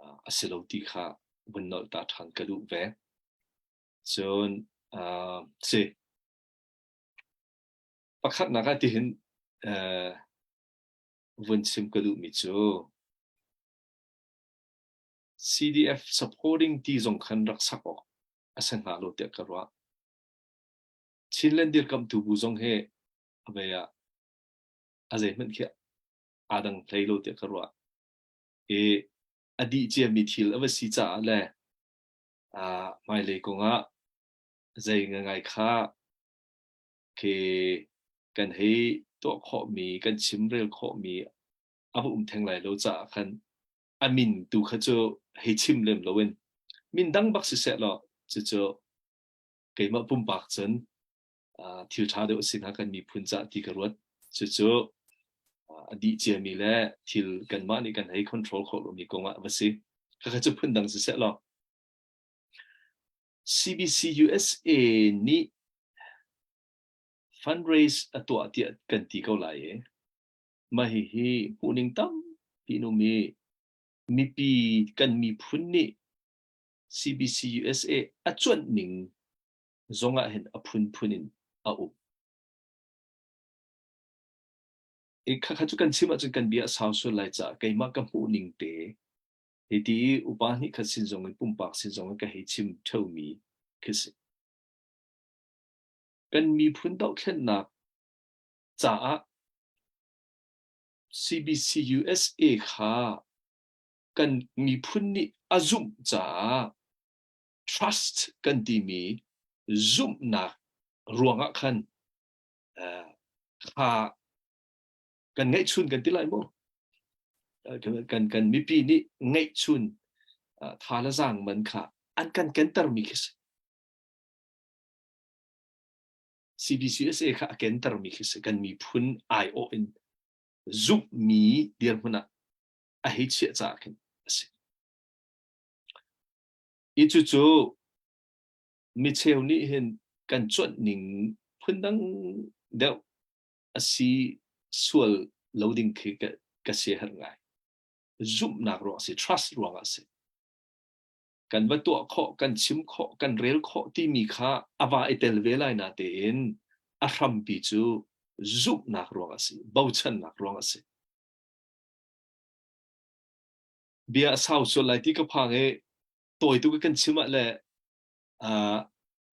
uh, a si lo ti kha vun nolh ta ṭhan ka duh ve. Cun uh, si pakhatnak ah tihin uh, vun chim ka duhmi cu CDF supporting ti zong khan rak sak awk a si hnga lo tiah ka ruah. Chinland dirkamhtu bu zong hi a vei ah a zeihmanh khi aa dang hlei lo tiah ka ruah. I a dih ciami thil a va si caah le uh, hmailei kongah zei ngai kha khi kan hei tuah khawhmi, kan chimrel khawhmi a va um theng lai lo caah khan a min tu kha cu hei chim lem loin min dang bak siseh law cucu keimah pumpak cun thil ṭha deuh a si hnga kan miphun cah ti ka ruat. Cucu a dih ciami le thil kanmah nih kan hei control khawh lomi kong ah va si. Khakha cu phundang siseh law CBC USA nih fundraise a tuah tiah kan ti ko lai i mah hihi hmuhning tampi in um i mipi kan miphun nih CBC USA a cuanh ning zong ah hin a phunphun in a um. I khakha cu kan chim ahcun kan bia a sau sual lai caah keimah ka hmuh ning te hi ti i upa hnih khat sin zong in pumpak sin zong in ka hei chim ṭheumi khi si. Kan miphun dohthlennak caah CBC USA kha kan miphun nih a zumh caah trust kan timi zumhnak ruangah khan kha kan ngeihchun kan ti lai maw? Kan kan mipi nih ngeihchun tha le zaang man kha an kan kentermi khi si. CBCUSA kha a kentermi khi si. Kan miphun aiawh in zumhmi dirhmun ah a hei chiah caah khin a si. I cucu micheu nih hin kan cuanh ning phundang deuh a si sual lo ding khi ka, ka siaherh ngai. Zumhnak ruang a si, trust ruang ah a si. Kan va tuah khawh, kan chim khawh, kan rel khawh timi kha a va i tel ve lai na tein a hrampi cu zumhnak ruang a si, bochannak ruang a si. Bia a sau sual lai ti ka phang i tawi tu kan chim ah le uh,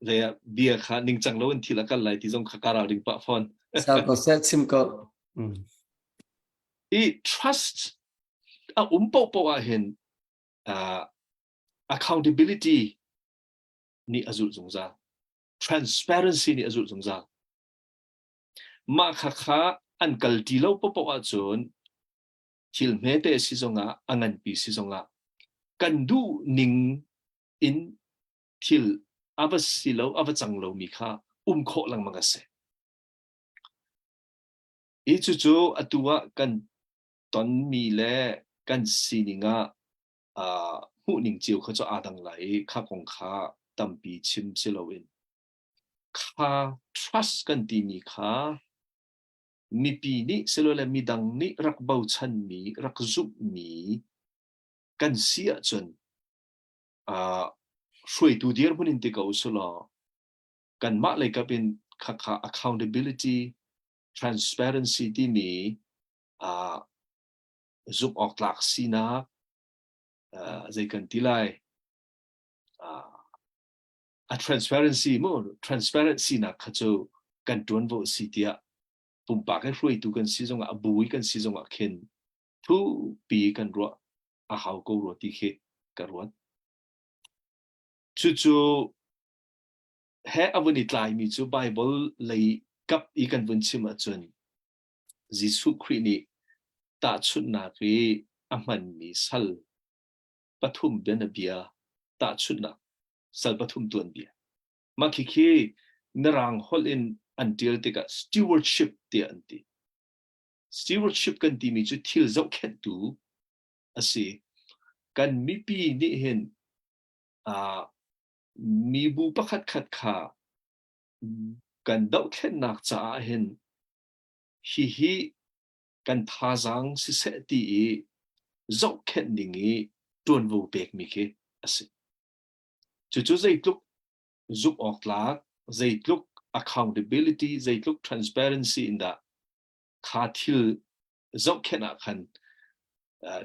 le bia kha ningcang lo in thil a kal lai ti zong kha ka ral ding pah fawn. Sau ko seh chim ko. Mm. I trust a um po po ah hin uh, accountability nih a zulh zungzal. Transparency nih a zulh zungzal. Mah kha kha an kal ti lo popo ahcun thil hmete si zongah a nganpi si zongah kan duh ning in thil a va si lo a va cang lomi kha um khawh lengmang a si. Hi cucu atu ah kan tonmi le kan sining ah uh, hmuhning cio kha cu aa dang lai i kha kong kha tampi chim si loin kha trust kan timi kha mipi nih silole midang nih rak bochanmi rak zumhmi kan si ahcun uh, hruaitu dirhmun in ti ko usulaw kanmah lei kap in khakha accountability transparency timi uh, zumh awk tlak sinak uh, zei kan ti lai uh, A transparency mu transparency nak kha cu kan ṭuanvo a si tiah pumpak i hruaitu kan si zongah a bu i kan si zongah khin thupi kan ruah a hau ko rua ti khi ka ruat. Cucu he a vun i tlaimi cu Bible lei kap i kan vun chim ahcun Jesuh Khrih nih tahchunhnak i a hmanmi sal pathum bianabia tahchunhnak sal pathum tuanbia. Mah khikhi Mirang holh in an ṭial tikah stewardship tiah an ti. Stewardship kan timi cu thil zohkhenhtu a si. Kan mipi nih hin uh, mibu pakhatkhat kha kan dohthlennak caah hin hihi kan thazaang siseh ti i zohkhenh ding i ṭuanvo pekmi khi a si. Cucu zeitluk zumh awk tlak, zeitluk accountability, zeitluk transparency in dah kha thil zohkhenh ah khan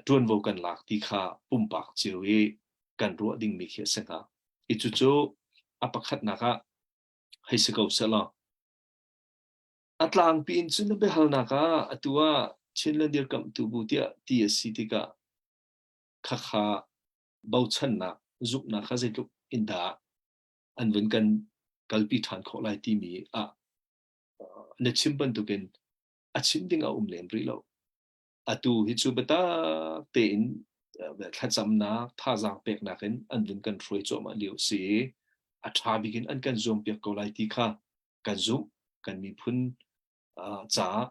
ṭuanvo kan lak ti kha pumpak cio i kan ruah dingmi khi a si hnga. I cucu a pakhatnak ah hei si ko sehlaw a tlangpi in cun na biahalnak ah atu ah Chinland dirkamhtu bu tiah ti a si tikah khakha bochannak zumhnak kha zeitluk in dah an vun kan kalpi ṭhan khawh lai timi ah na chim bantukin a chim ding a um lem rih lo. Atu hi cu biatak tein thlacamnak, thazaang peknak in an vun kan hruai cuahmah lio a si i a ṭha bik in an kan zuampiak ko lai ti kha kan zumh. Kan miphun caah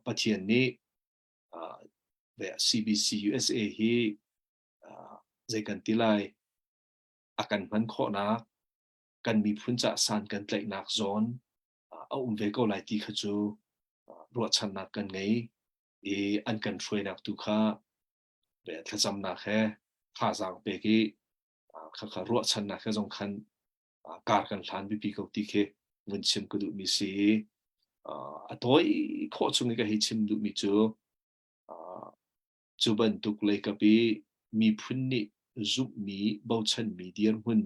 Pathian nih CBC USA hi zei kan ti lai a kan hman khawhnak kan miphun caah san kan tlaihnak zawn a um ve ko lai ti kha cu ruahchannak kan ngei i an kan hruainak tu kha thlacamnak he thazaang pek i khakha ruahchannak he zong khan kar kan hlan biapi ko ti khi vun chim ka duhmi si i a tawi khawh chung i ka hei chim duhmi cu cu bantuk leikap i miphun nih zumhmi bochanmi dirhmun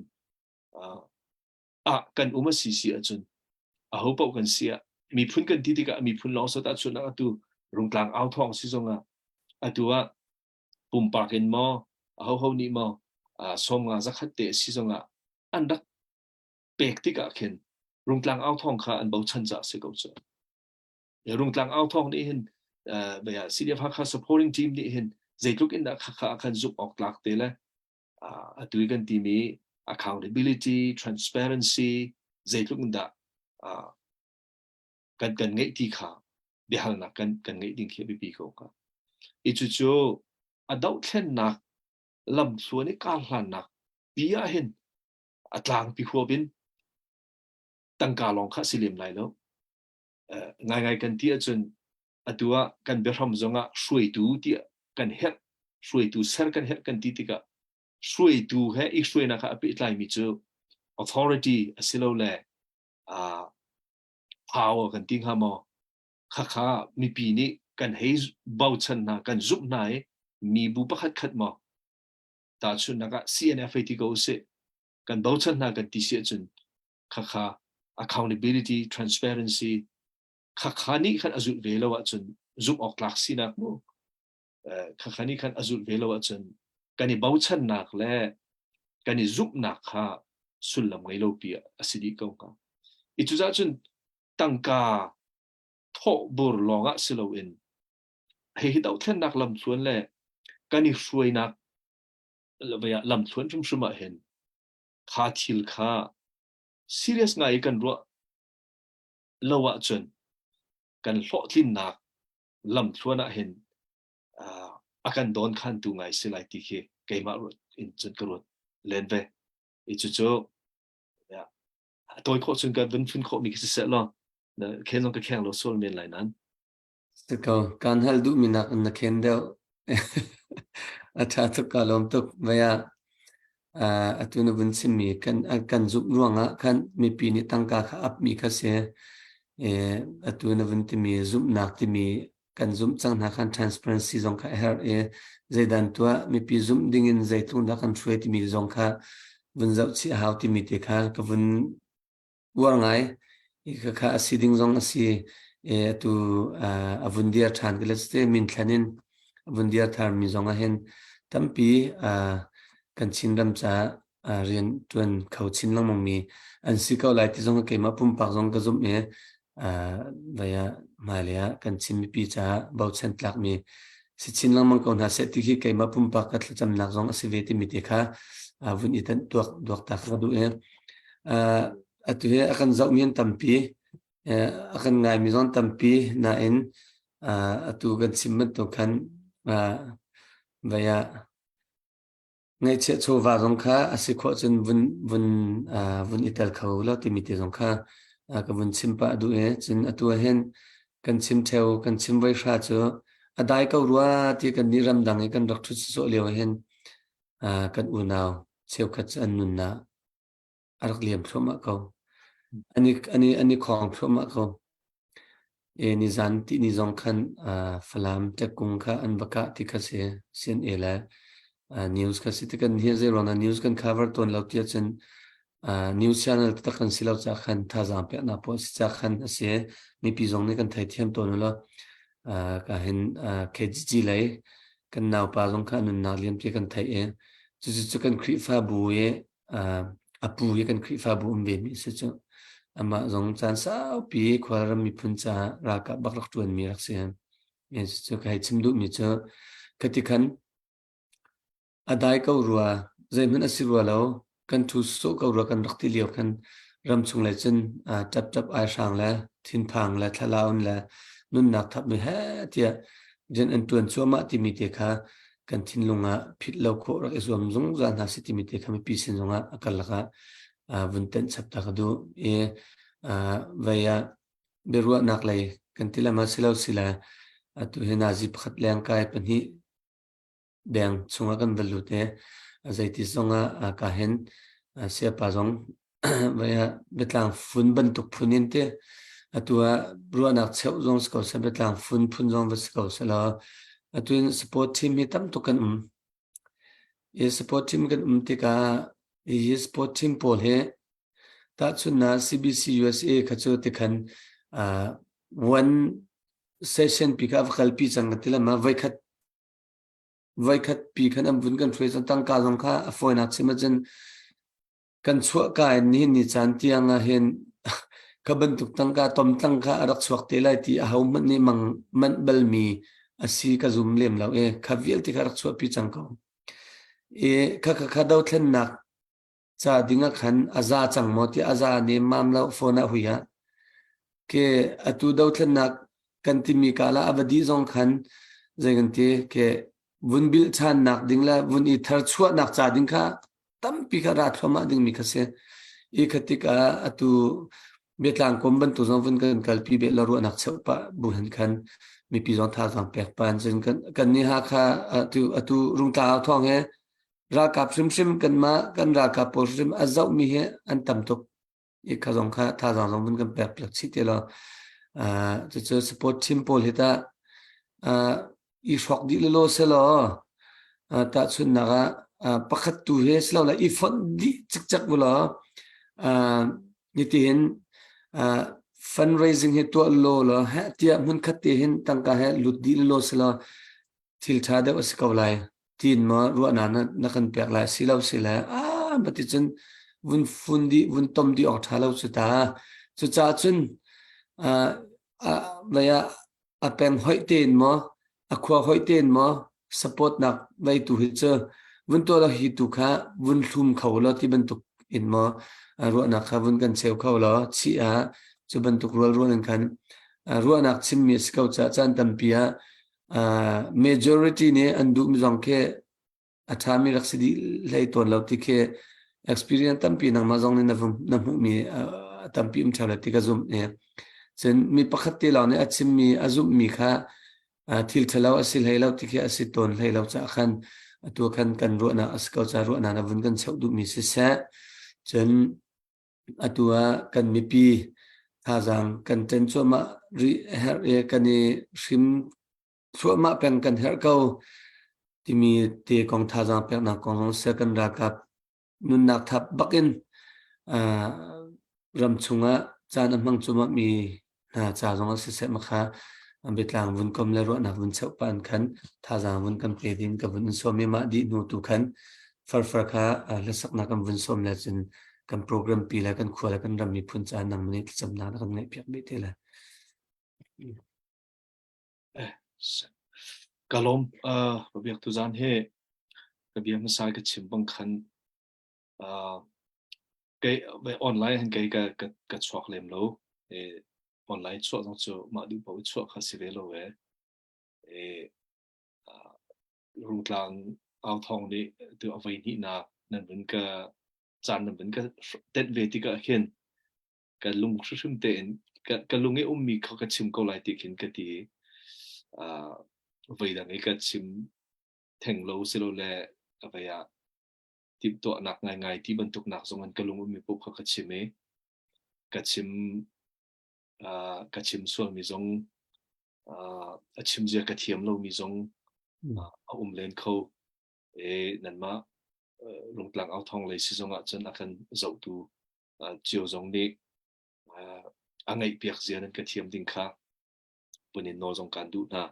ah kan um a si si ahcun aho paoh kan si ah miphun kan ti tikah miphun lawng sot ahcun atu rungtlang au thawng si zongah atu ah pumpak in maw ahoho nih maw 50 zakhat te si zongah an rak pek tikah khin rungtlang au thawng kha an bochan ca si ko cu rungtlang au thawng nih hin CDF Hakha supporting team nih hin zeitluk in dah khakha khan zumh awk tlak te le atu i kan timi accountability, transparency zeitluk in dah kan kan ngeih ti kha biahalnak kan kan ngeih ding khi a biapi ko hnga. I cucu a dohthlennak lamthluan i karhlannak pi ah hin a tlangpi huap in tangka lawng kha si lem lai lo. Ngaingai kan ti ahcun atu ah kan biahram zongah hruaitu tiah kan herh hruaitu ser kan herh kan ti tikah hruaitu he i hruainak ah a pehtlaimi cu authority asilole uh, power kan ti hnga maw khakha mipi nih kan hei bochan hna kan zumh hna i mibu pakhat khat maw tahchunhnak ah CNF ti ko usih kan bochan hna kan ti si ahcun khakha accountability transparency khakha nih khan a zulh ve lo ahcun zumh awk tlak sinak mu khakha nih khan a zulh ve lo ahcun kan i bochannak le kan i zumhnak kha sullam ngei lo pi a si dih ko hnga. I cucaah cun tangka thawh bur lawng ah si loin hihi dohthlennak lamthluan le kan i hruainak lamthluan hrimhrim ah hin kha thil kha serious ngai i kan ruah lo ahcun kan hlawhtlinnak lamthluan ah hin a kan dawn khantu ngai si lai ti khi keimah ruat in cun ka ruat len ve. I cucu a tawi khawh chung ka vun phun khawhmi khi siseh law khen zong ka kheng lo sual men lai nan. Si ko, kan hal duhmi nak in na khen deuh. A ṭha tuk ka lawm tuk. Vai ah atu na vun chimmi kan kan zumh ruangah khan mipi nih tangka kha apmi kha si. Atu na vun timi zumhnak timi kan zumh cang hna khan transparency zong kha a herh i zeidan tuah mipi zumh dingin zeitluk dah kan hruai timi zong kha. vun zoh chih a hau timi te kha ka vun uar ngai. I khakha a si ding zong a si. E, atu a vun dir ṭhan ka le min thlen in a vun dir thar mi zong ah hin tampi kan Chinram caah rian ṭuan kho chin lengmang mi an si ko lai ti zong keimah pumpak zong ka zumh i vei ah hmailei ah kan Chin mipi caah bochan tlakmi si chin lengmang ko hna seh ti khi keimah pumpak ka thlacamnak zong a si ve timi te kha vun i tanh tuak duak ta ka duh i atu hi a kan zohmi an tampi, a kan ngaimi zong tampi nain atu kan chim bantuk khan vei ah ngaihchiah chawva zong kha a si khawh cun vun vun vun i tel kho lo timi te zong kha ka vun chim pah duh i cun atu ah hin kan chim theo kan chim voi hra cu a dai ko rua ti kan nih ramdang i kan rak ṭhut sawsawh lio ah hin kan unau cheukhat cu an nunnak a rak liam thluahmah ko. An i, an i, an i khawng thluahmah ko. E nizan ti ni zong khan uh, Falam Tekung kha an va kah ti kha si CNA le uh, news kha si ti kan hi zei ruang news kan cover tawn lo ti ahcun uh, news channel tak kan si lo ca khan thazaang peknak pawl si ca khan a si mipi zong nih kan theithiam tawn lo uh, ka hin uh, KGG lei kan naupa zong kha nunnak liam ti kan theih i cucu cu kan Khrihfabu i a pu hi kan Khrihfabu um ve mi a si cu. Amah zong caan saupi khualram miphun caah ralkap bak rak ṭuanmi rak si. Cu ka hei chim duhmi cu khati khan a dai ko rua, zeihmanh a si rua lo, kan ṭhu sawh ko rua kan rak ti lio khan ramchung lei cun ṭapṭap aihrang le thinphang le thlalaun le nunnak thapmi he tiah rian an ṭuan cuahmah timi te kha kan thinlung ah phit lo khawh rak i zuam zungzal hna si timi te kha mipi sin zongah a karlak ah vun tenh chap ta ka duh i vei ah biaruahnak lei kan ti lama si lo si le atu hi nazi pakhat leng kai pahnih deng chungah kan va lut i zeiti zongah ka hin siapa zong biatlang fun bantuk phun in te atu ah ruahnak cheuh zong si ko seh biatlang fun phun zong va si ko seh law atu in support team hi tam tuk kan um i support team kan um tikah hi support team pawl hi tahchunhnak CBC USA kha cu tikhan one session pi kha va kalpi cang ka ti lama voikhat voikhat pi khan an vun kan hruai cang tangka zong kha a fawinak chim ahcun Kan chuahka in nihin ni caan tiang ah hin kha bantuk tangka tomtlang kha a rak chuak te lai ti ahohmanh nih mang manh balmi a si ka zum lem lo i kha vialte kha rak chuahpi cang ko. I kha kha kha dothlennak ca ding ah khan a za cang maw ti a za nemmam lo phone ah hui ah ke atu dothlennak kan timi ka la a va dih zong khan zei kan ti ke vun bilh ṭhannak ding le vun i tharchuahnak ca ding kha tampi kha ra thluahmah dingmi kha si. I kha tikah atu biatlang kom bantuk zong vun kan kalpi beh la ruahnak cheuh pah bu hen khan mipi zong thazaang pek pan cun kan kan ni ha kha atu atu rungtla thawng he ralkap hrimhrim kanmah kan ralkap pawl hrim a zohmi hi an tam tuk. I kha zong kha thazaang zong vun kan pek piak chih te law cucu support team pawl hi tah i hrawk dih lelaw selaw tahchunhnak ah pakhat tu he silo le i fonh dih cikcek bu law nitihin fundraising hi tuah law law heh tiah hmun khat te hin tangka he lut dih lelaw selaw thil ṭha deuh a si ko lai tiin maw ruahnak na, na kan pek lai si lo si le ah bati cun vun fun dih vun tom dih awk ṭha lo cu ta cucaah cun uh, vei ah a peng hoih tein maw a khua hoih tein maw support nak vei tu hi cu vun tuah lo hi tu kha vun hlum kho lo ti bantuk in maw ruahnak kha vun kan cheu kho lo chi ah cu bantuk rual rual in khan ruahnak chimmi a si ko caah caan tampi ah Majority nih an duhmi zong khi a ṭhami rak si dih hlei tawn lo ti khi experience tampi nangmah zong nih na na hmuhmi a tampi um ṭheo lai ti ka zumh i cun mi pakhat te lawng nih a chimmi a zumhmi kha thil ṭhalo a si hlei lo ti khi a si tawn hlei lo caah khan atu khan kan ruahnak a si ko caah ruahnak na vun kan cheuh duhmi siseh cun Atu ah kan mipi thazaang kan ṭen cuahmah rih a herh i kan i hrim thluahmah peng kan herh ko timi te kong thazaang peknak kong zong seh kan ralkap. Nunnak thap bakin uh, ram chungah caan a hmang cuahmah mi hna ca zongah siseh makha biatlang vun kom le ruahnak vun cheuh pah in khan thazaang vun kan pe ding ka vun in sawm i mah dih hnu tu khan farfar kha hlasaknak kan vun sawm le cun kan program pi le kan khua le kan ram miphun ca nang nih thlacamnak na kan ngaih piak bih te le. Ka lawm. Biak tuzaan hi ka bia hmasa ka chim bang khan Kei online hin kei ka ka ka chuak lem lo. E, online chuah zong cu mah duh paoh i chuah kha si ve lo e. E, uh, Rungtlang au thawng nih tu a voi hnihnak nan vun ka caan nan vun ka tenh ve tikah khin ka lung hrimhrim tein ka, ka lung i ummi kha ka chim ko lai ti khin ka ti. Uh, voi dang i ka chim theng lo silole a vei ah timhtuahnak ngaingai ti bantuk nak zong in ka lung ummi paoh kha ka chim i ka chim uh, ka chim sualmi zong uh, a chim zia ka thiam lomi zong uh, a um len kho e nanmah uh, rungtlang au thong lei si zong ah cun a kan zohtu uh, cio zong nih uh, a ngaih piak zia nan ka thiam ding kha punin nawl zong kan duh hna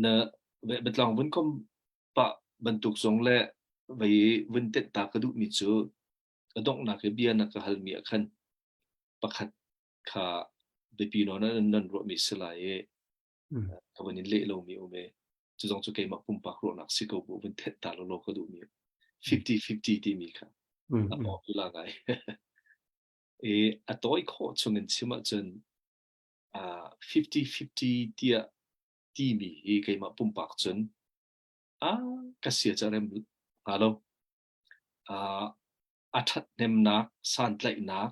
na biatlang vun kom pah bantuk zong le vei vun tenh ta ka duhmi cu a donghnak i bia na ka halmi ah khan pakhat kha biapi nawn ah nan ruahmi si lai i ka vun in leh lomi um i cu zong cu keimah pumpak ruahnak si ko bu vun thenh ta lawlaw ka duhmi 50-50 timi kha a popular ngai. I a tawi khawh chung in chim ahcun 50-50 tiah timi hi keimah pumpak cun a ka sia ca rem hnga lo. A ṭhathnemnak, santlaihnak,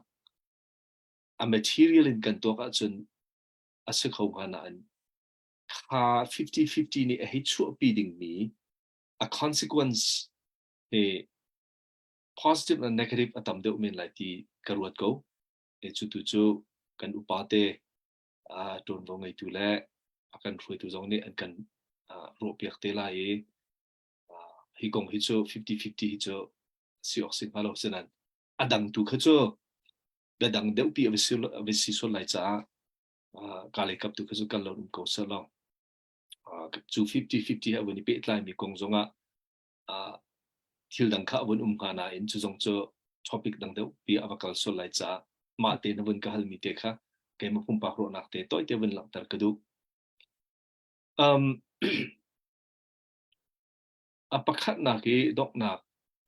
a material in kan tuak ahcun a si kho hnga nain kha 50-50 nih a hei chuahpi dingmi a consequence hi positive and negative a tam deuh men lai ti ka ruat ko. E cu tu cu kan upa te ṭuanvo ngeitu le a kan hruaitu zong nih an kan ruahpiak te lai i hi kong hi cu 50-50 hi cu si awk si hnga lo sinain a dang tu kha cu bia dang deuhpi a va si sual lai caah ka lei kap tu kha cu kan lo um ko seh law cu 50-50 he a vun i pehtlaimi kong zongah thil dang kha a vun um hnga nain cu zong cu topic dang deuh pi a va kal sual lai caah mah te na vun ka halmi te kha keimah pumpak ruahnak te tawite vun langhter ka duh. Um, a pakhatnak i donghnak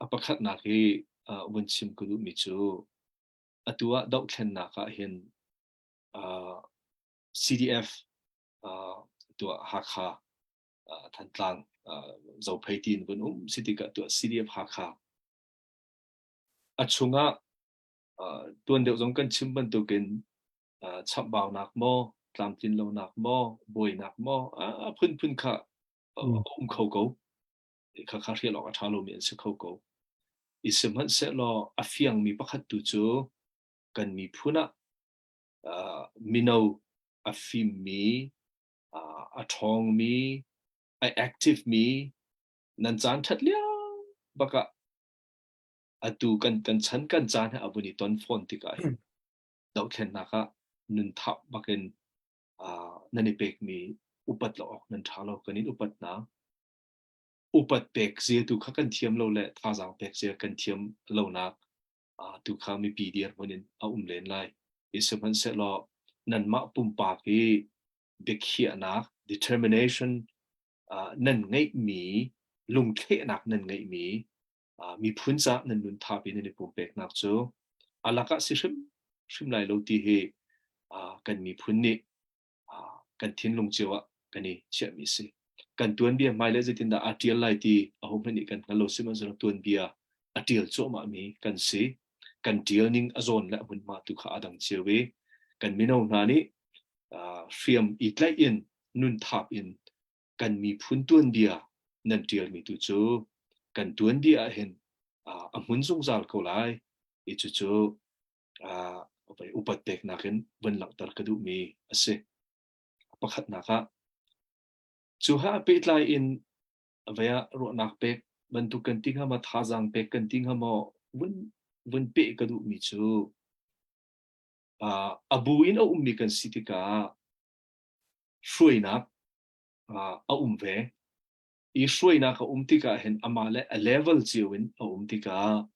a pakhatnak i uh, vun chim ka duhmi cu atu ah dohthlennak ah hin uh, CDF uh, tuah Hakha Thantlang Zophei tiin vun um si tikah tuah CDF Hakha a chungah tuan deuh zong kan chim bantukin chamhbaunak maw tlamtlin lonak maw buainak maw a phunphun kha a um kho ko kha kha hrial awk a ṭha lomi an si kho ko i sihmanhsehlaw a fiangmi pakhat tu cu kan miphun ah mino a fimmi a ṭhawngmi, a active mi, nan caan ṭhat lio bak ah atu kan kan chan kan caan he a vun i ton fawn tikah hin dohthlennak ah nun thap bakin nan i pekmi upat lo awk nan ṭha lo kan in upat hna. Upat pek zia tu kha kan thiam lo le thazaang pek zia kan thiam lonak tu kha mipi dirhmun in a um len lai. I sihmanhsehlaw nanmah pumpak i biakhiahnak determination nan ngeihmi lungthlehnak nan ngeihmi miphun caah nan nun thap in nan i pumpeknak cu a lakah si hrim hrim lai lo ti hi kan miphun nih kan thinlung cio ah kan i chiahmi si. Kan tuanbia hmailei zeitindah aa ṭial lai ti ahohmanh nih kan hngal lo sihmanhsehlaw tuanbia a ṭial cuahmahmi kan si. Kan ṭial ning a zawn le a hmunhma tu kha aa dang cio i kan mino hna nih hriam i tlaih in nun thap in kan miphun tuanbia nan ṭialmi tu cu kan tuanbia ah hin a hmun zungzal ko lai. I cucu upat peknak in vun langhter ka duhmi a si. Pakhatnak ah, cu ha pehtlai in vei ah ruahnak pek bantuk kan ti hnga maw thazaang pek kan ti hnga maw vun vun peh ka duhmi cu a bu in a ummi kan si tikah hruainak a um ve. I hruainak a um tikah hin amah le a level cio in a um tikah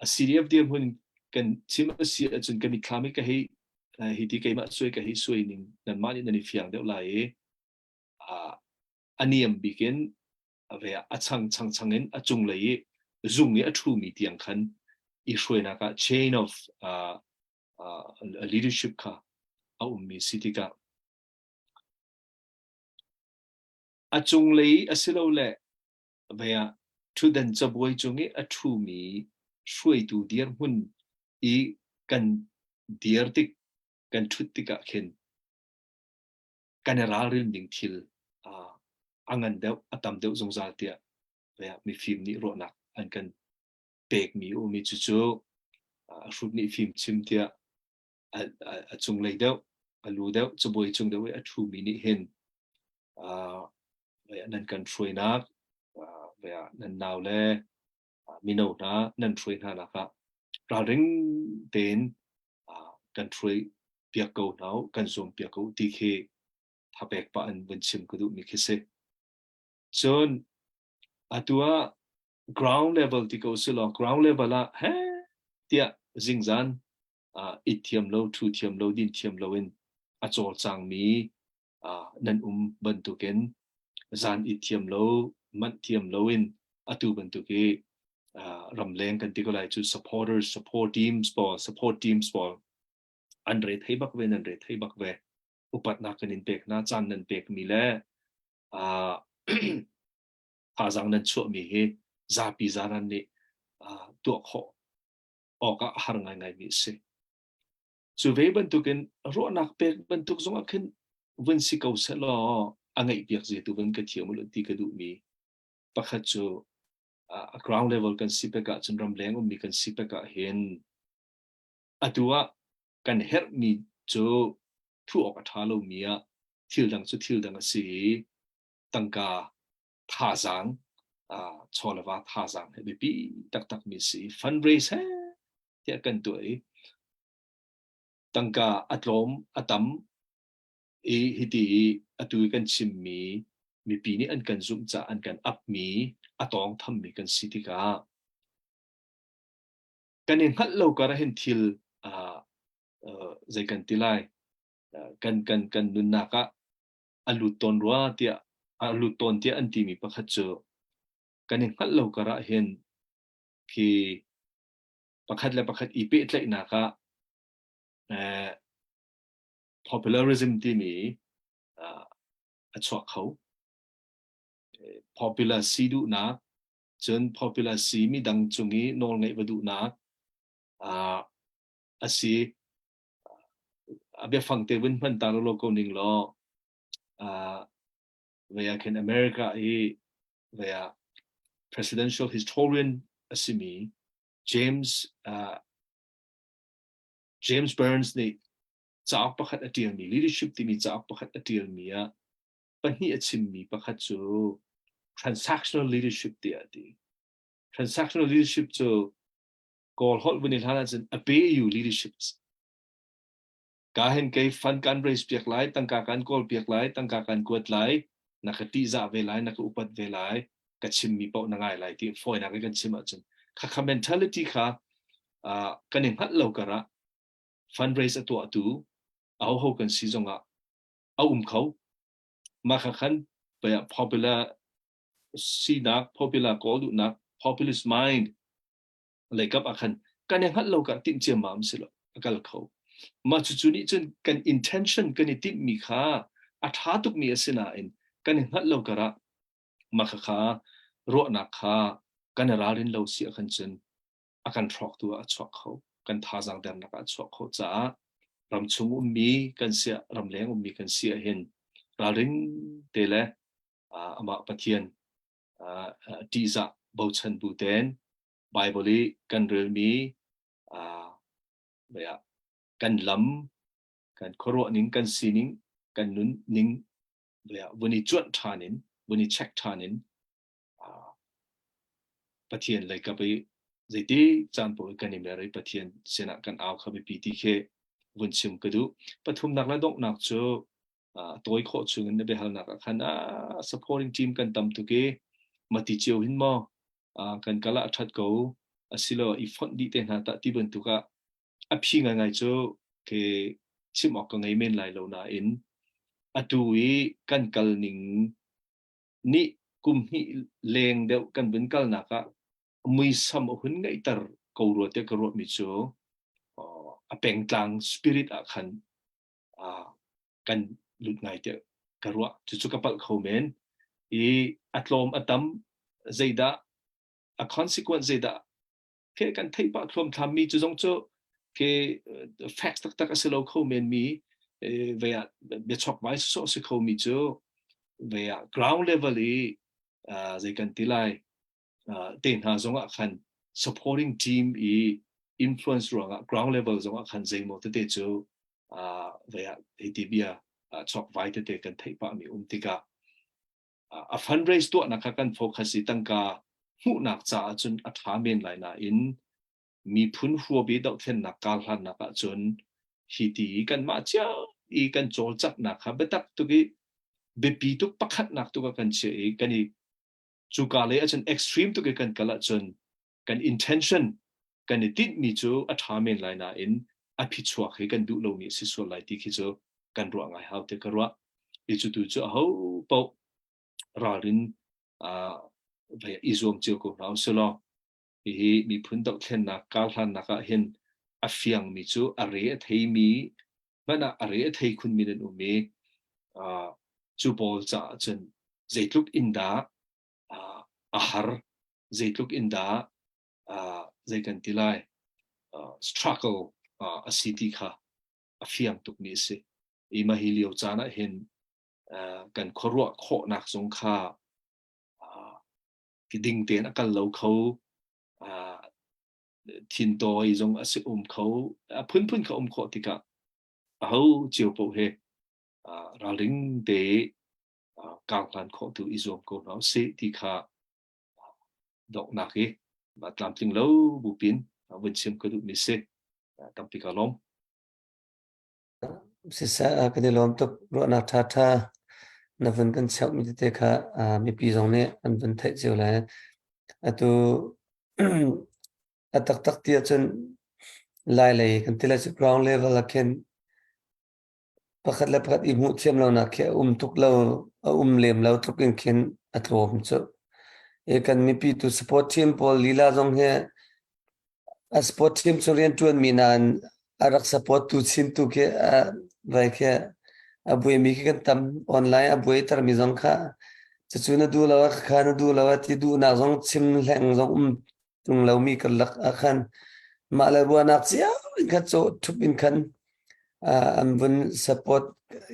a CDF dirhmun kan chim a si ahcun ka mitthlam i ka hei hi ti keimah suai ka hei suai ning nanmah nih nan i fiang deuh lai i a niam bik in ve a chang chang chang in a cunglei i zung i a ṭhumi tiang khan i hruainak ah chain of uh, uh, leadership kha a ummi si tikah a cunglei asilole ve ah ṭhutdan cabuai cung i a ṭhumi hruaitu dirhmun i kan dir tik kan ṭhut tikah khin kan i ralrin ding thil a ngan deuh a tam deuh zungzal tiah mifim nih ruahnak an kan pekmi ummi cucu hrut nih fim chim tiah a cunglei deuh a lu deuh cabuai cung deuh i a ṭhumi nih hin nan kan hruainak nan nau le mino hna nan hruai hna nak ah ralring tein kan hruai piak ko hna u, kan zuam piak ko ti khi thapek pah in vun chim ka duhmi khi si. Cun atu ah ground level ti ko si law ground level ah he tiah zingzan it thiam lo, thu thiam lo, din thiam lo in a cawlcangmi nan um bantukin zan it thiam lo, manh thiam lo in atu bantuk i ramleng kan ti ko lai cu supporters, support teams pawl, support teams pawl an re thei bak ve nan re thei bak ve upatnak kan in pek hna caan nan pek mi le thazaang nan chuah mi hi zapi zaran nih tuah khawh awkah a har ngaingai mi a si cu ve bantukin ruahnak pek bantuk zong ah khin vun si ko seh law a ngeih piak zia tu vun ka thiam u ti ka duh mi pakhat cu a ground level kan si pek ah cun ramleng ummi kan si pek ah hin Atu ah kan herhmi cu thuh awk a ṭha lomi ah thil dang cu thil dang a si i tangka thazaang chaw le va thazaang he biapi taktakmi a si i fundraise he tiah kan tuah i tangka a tlawm a tam i hiti i atu i kan chimmi mipi nih an kan zumh caah an kan apmi a tawngthammi kan si tikah kan i hngalh lo kar ah hin thil zei kan ti lai kan kan kan nunnak ah a lut tawn rua tiah a lut tawn tiah an timi pakhat cu kan i hngalh lo kar ah hin khi pakhat le pakhat i pehtlaihnak ah popularism timi a chuak kho popular si duhnak cun popular si midang cung i nawlngeih va duhnak a si. A biafang te vun hman ta lo ko ning law vei khin America i vei presidential historian a simi James James Burns nih cauk pakhat a ṭialmi leadership timi cauk pakhat a ṭialmi ah pahnih a chimmi pakhat cu transactional leadership tiah a ti. Transactional leadership cu Kawl holh vun i hlan ahcun a pay you leadership. Ka hin kei fund kan raise piak lai, tangka kan kawl piak lai, tangka kan kuat lai, na ka tihzah ve lai, na ka upat ve lai, ka chimmi paoh na ngai lai ti fawinak in kan chim ahcun khakha mentality kha uh, kan i hngalh lo karah fundraise a tuahtu ahoho kan si zongah a um kho. Mah kha khan popular sinak, popular kawl duhnak, populist mind leikap ah khan kan i hngalh lo ka timh ciammam si lo a kal kho. Mah cucu nih cun kan intention kan i timhmi kha a ṭha tukmi a si nain kan i hngalh lo karah mah khakha ruahnak kha kan i ralrin lo si ahkhan cun a kan hrawktu ah a chuak kho kan thazaang dernak ah a chuak kho caah ramchung ummi kan si ramleng ummi kan si ahhin ralring te le amah Pathian ṭihzah bochan bu tein Bible i kan relmi kan lam kan khuaruah ning kan sining kan nun ning vun i cuanh ṭhan in vun i check ṭhan in. Pathian lei kap i zeiti caan paoh i kan i mer i Pathian sinah kan au kha biapi ti khi vun chim ka duh. Pathumnak le donghnak cu tawi khawh chungin na biahalnak ah khan supporting team kan tam tuk i mati cio hin maw kan kal ah a ṭhat ko asilo i fonh dih te hna tah ti bantuk ah a phi ngaingai cu ke chim awk ka ngei men lai lo nain atu i kan kal ning nih kum hnih leng deuh kan vun kalnak ah muisam a hun ngeihter ko rua tiah ka ruahmi cu a pengtlang spirit ah khan kan lut ngai tiah ka ruah. Cucu ka palh kho men. I a tlawm a tam zeidah a consequence zeidah ke kan theih pah thluamthlam mi cu zong cu ke facts taktak a si lo kho men mi ve ah biachok vai sawsawh si kho mi cu ve ah ground level i zei kan ti lai te hna zong ah khan supporting team i influence ruangah ground level zong ah khan zeimaw tete cu ve ah hei ti bia chok vai tete kan theih pah mi um tikah a fundraise tuahnak kha kan focus i tangka hmuhnak caah cun a ṭha men lai nain miphun huap i dohthlennak karhlannak ahcun hi ti i kanmah cio i kan cawlcanghnak kha biatak tuk i biapi tuk pakhatnak tuk ah kan chiah i kan i cuka lei ahcun extreme tuk i kan kal ahcun kan intention kan i tinhmi cu a ṭha men lai nain a phichuak hi kan duh lomi a si sual lai ti khi cu kan ruah ngai hau ti ka ruah. I cu tu cu aho paoh ralrin uh, i zuam cio ko hna usih law hihi miphun dohthlennak karhlannak ah hin a fiangmi cu a re a theimi hmanh ah a re a thei khunmi nan um i uh, cu pawl caah cun zeitluk in dah uh, a har zeitluk in dah uh, zei kan ti lai uh, struggle uh, a si ti kha a fiang tukmi a si. I mah hi lio caan ah hin uh, kan khuaruah khawhnak zong kha uh, ding tein a kal lo kho uh, thintawi zong a si um kho a phunphun kha um khawh tikah aho cio paoh he uh, ralring te uh, karhlan khawh tu i zuam ko hna usih ti kha donghnak i tlamtling lo bupin vun chim ka duhmi si tampi ka lawm. Siseh kan i lawm tuk ruahnak ṭhaṭha na vun kan cheuhmi tete kha mipi zong nih an vun theih cio lai. Atu a taktak ti ahcun Lai lei kan ti lai cu ground level ah khin pakhat le pakhat i hmuh thiam lonak khi a um tuk lo, a um lem lo tluk in khin a tlawm cu. I kan mipi tu support team pawl lila zong hi a support team cu rianṭuanmi nain a rak support tu chin tu khi a vai khi a buaimi khi kan tam online a buaitermi zong kha cucu na duh lo a kha na duh lo a ti duhnak zong chim hleng zong um tung lomi karlak ah khan mah le ruahnak cio in khan cawh ṭhup in khan an vun support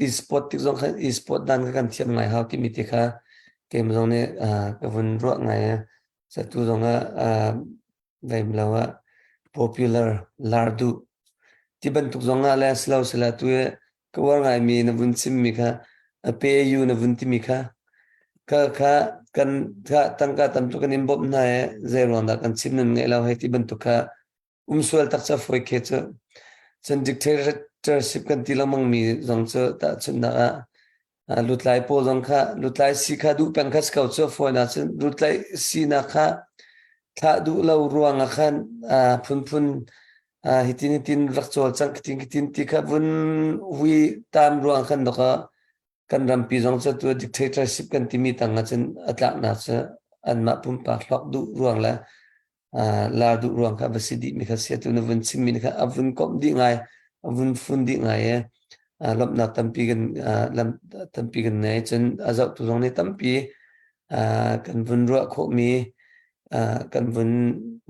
e-sport tik zong khan e-sport dan kha kan thiam ngai hau timi te kha keimah zong nih ka vun ruah ngai. Satu zong ah veim lo ah popular lar duh ti bantuk zong ah le silo sila tu i ka uar ngaimi na vun chimmi kha a pe yu na vun timi kha ka kha kan kha tangka tam tuk kan in bawmh hna i zei ruang dah kan chim nan ngeih lo hei ti bantuk kha um sual tak ca fawi khe cu cun dictatorship kan ti lengmang mi zong cu tahchunhnak ah lutlai pawl zong kha lutlai si kha duh peng kha si ko cu fawi na cun lutlai sinak kha thlah duh lo ruang ah khan phunphun hitin hitin rak cawl cang kitin kitin ti kha vun hui tam ruang khan doka kan rampi zong cu tu dictatorship kan timi tang ah cun a tlaknak cu anmah pumpak hlawk duh ruang le lar duh ruang kha va si dih mi kha si atu na vun chim mi kha a vun komh dih ngai a vun fun dih ngai e lawmhnak tampi kan lam tampi kan nei cun a zohtu zong nih tampi kan vun ruah khawh mi kan vun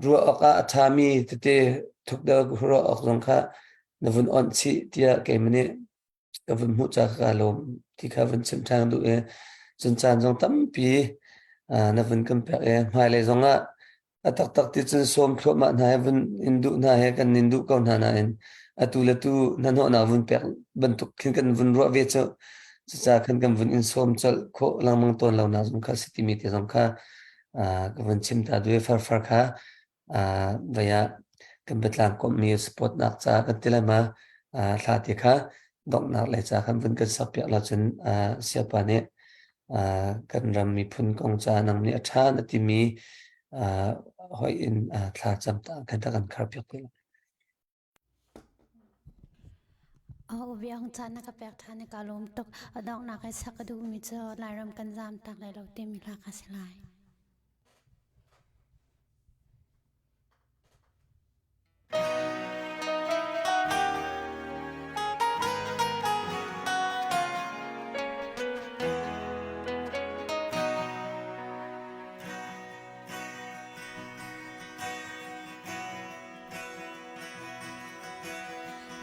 ruah awk ah a ṭhami tete thuk deuh ruah awk zong kha na vun onh chih tiah keimah nih ka vun hmuh ca ka lawm ti kha vun chim ṭhan duh i cun caan zong tampi na vun kan pek i hmailei zong ah a taktak ti cun sawm thluahmah hna he vun in duh hna he kan in duh ko hna nain atu le tu hnahnawhnak vun pek bantuk khin kan vun ruah ve cu cucaah khan kan vun in sawm colh khawh lengmang tawn lo nak zong kha si timi te zong kha. Ka vun chim ta duai farfar kha vai ah kan biatlang komhmi support nak ca kan ti lai ma thla ti kha donghnak lei ca khan vun kan sak piak lo cun siapa nih kan ram miphun kong ca nang nih a ṭha na timi hoi in thla cam ta kan ta kan khar piak te lai. Ubiang ca na ka pek ṭhan i ka lawm tuk. A donghnak i sak a duhmi cu Lairam kan zaam tak lai lo timi hla kha si lai.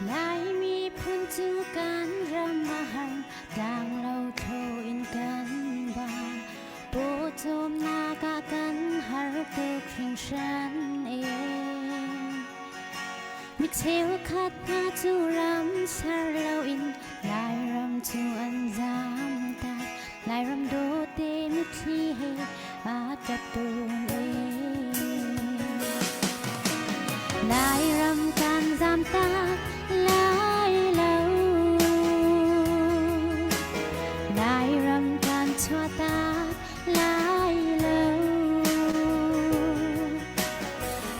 Lai miphun cu kan ram a har, tlanglo thlo in kan ba. Pawcawmnak ah kan har tuk hringhran e. Mi cheukhat hna cu ram ser loin Lairam cu an zaam tak. Lairam dawte mitthli he aa ṭap tawn e. Lairam kan zaam tak lai lo. Lairam kan chuah tak lai lo.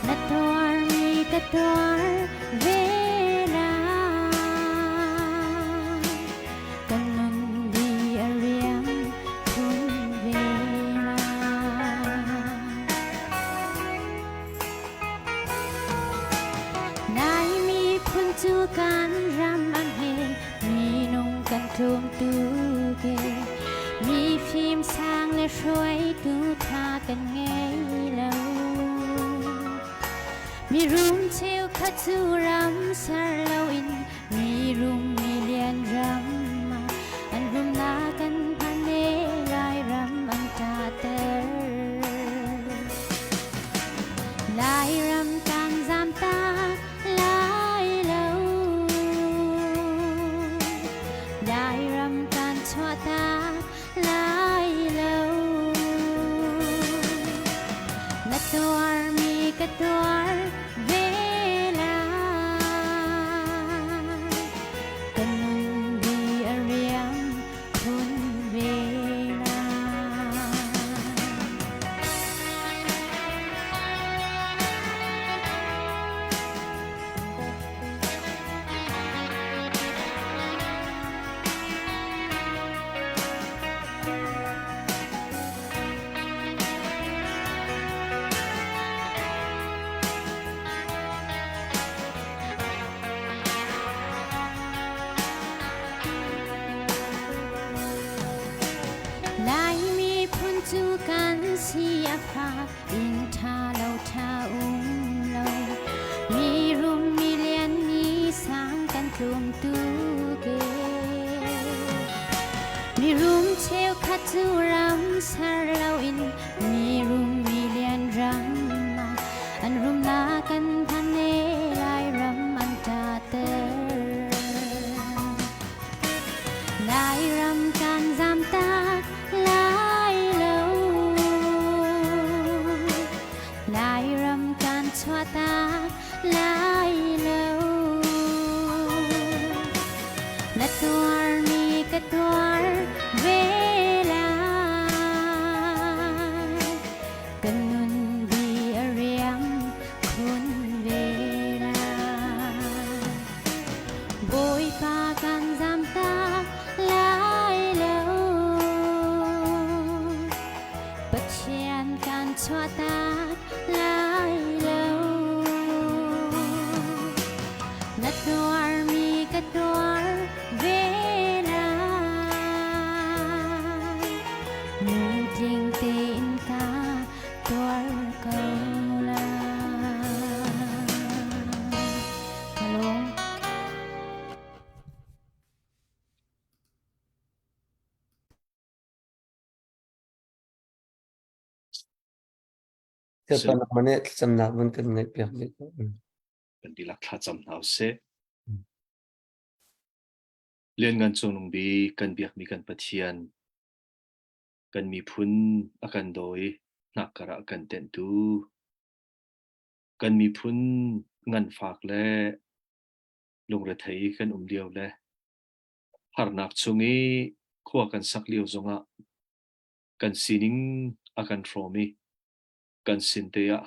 Na tuarmi ka tuar ve lai. Kan nun di a riam khun ve lai. Lai miphun cu kan ram an he minung kan tlum tuk e. Mi fim sang le hruaitu tha kan ngei lo. Mirum cheukhat cu ram ser loin mirum milian ram ah an rumnak an hman e Lairam an ṭahter. Lairam kan zaam tak lai lo. Lairam kan chuahtak lai lo. Na tuarmi ka tuar ve lai. Ka nun di a riam khun ve lai. Lai miphun cu kan si a fak inn ṭha lo ṭha um lo mi rum mi lian mi sang kan tlum tuk e Mirum cheukhat cu ram ser loin mirum milian ram ah an rumnak an hman e Lairam an ṭahter. Lairam kan zamtak lai lo. Lairam kan chuahtak lai lo. Na tuarmi ka tuar ve lai. Kan nun di a riam khun ve lai. Bawipa kan zamtak lai lo. Pathian kan chuahtak lai lo. Na tuarmi ka tuar ve lai. Lungtling tein ka tuar ko lai. Ka lawm. Siapa nih thlacamnak vun kan ngaih piak dih ko. Kan dihlak thlacam hna usih. Lianngan Cungnung Bik kan biakmi kan Pathian, kan miphun a kan daw i hnakkar ah kan tenhtu, kan miphun nganfak le lungrethei kan um lio le harnak chung i khua kan sak lio zongah kan sining a kan hrawm i kan sin te ah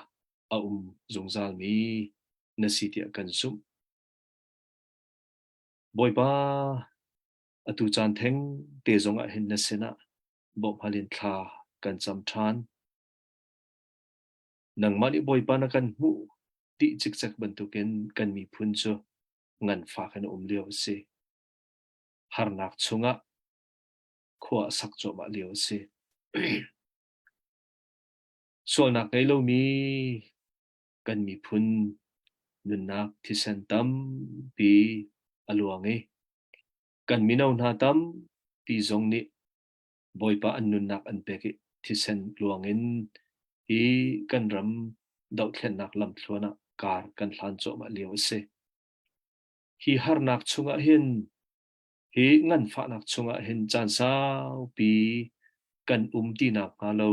a um zungzalmi na si tiah kan zumh. Bawipa, atu caan theng te zongah hin na sinah bawmhhal in thla kan cam ṭhan. Nangmah nih Bawipa na kan hmuh dih cikcek bantukin kan miphun cu nganfak in a um lio a si. Harnak chungah khua a sak cuahmah lio a si. Sualnak ngei lomi kan miphun nunnak thisen tampi a luang i kan mino hna tampi zong nih Bawipa an nunnak an pek i thisen luang in hi kan ram dohthlennak lamthluan ah kar kan hlan cuahmah lio a si. Hi harnak chungah hin hi nganfahnak chungah hin caan saupi kan um ti nakhnga lo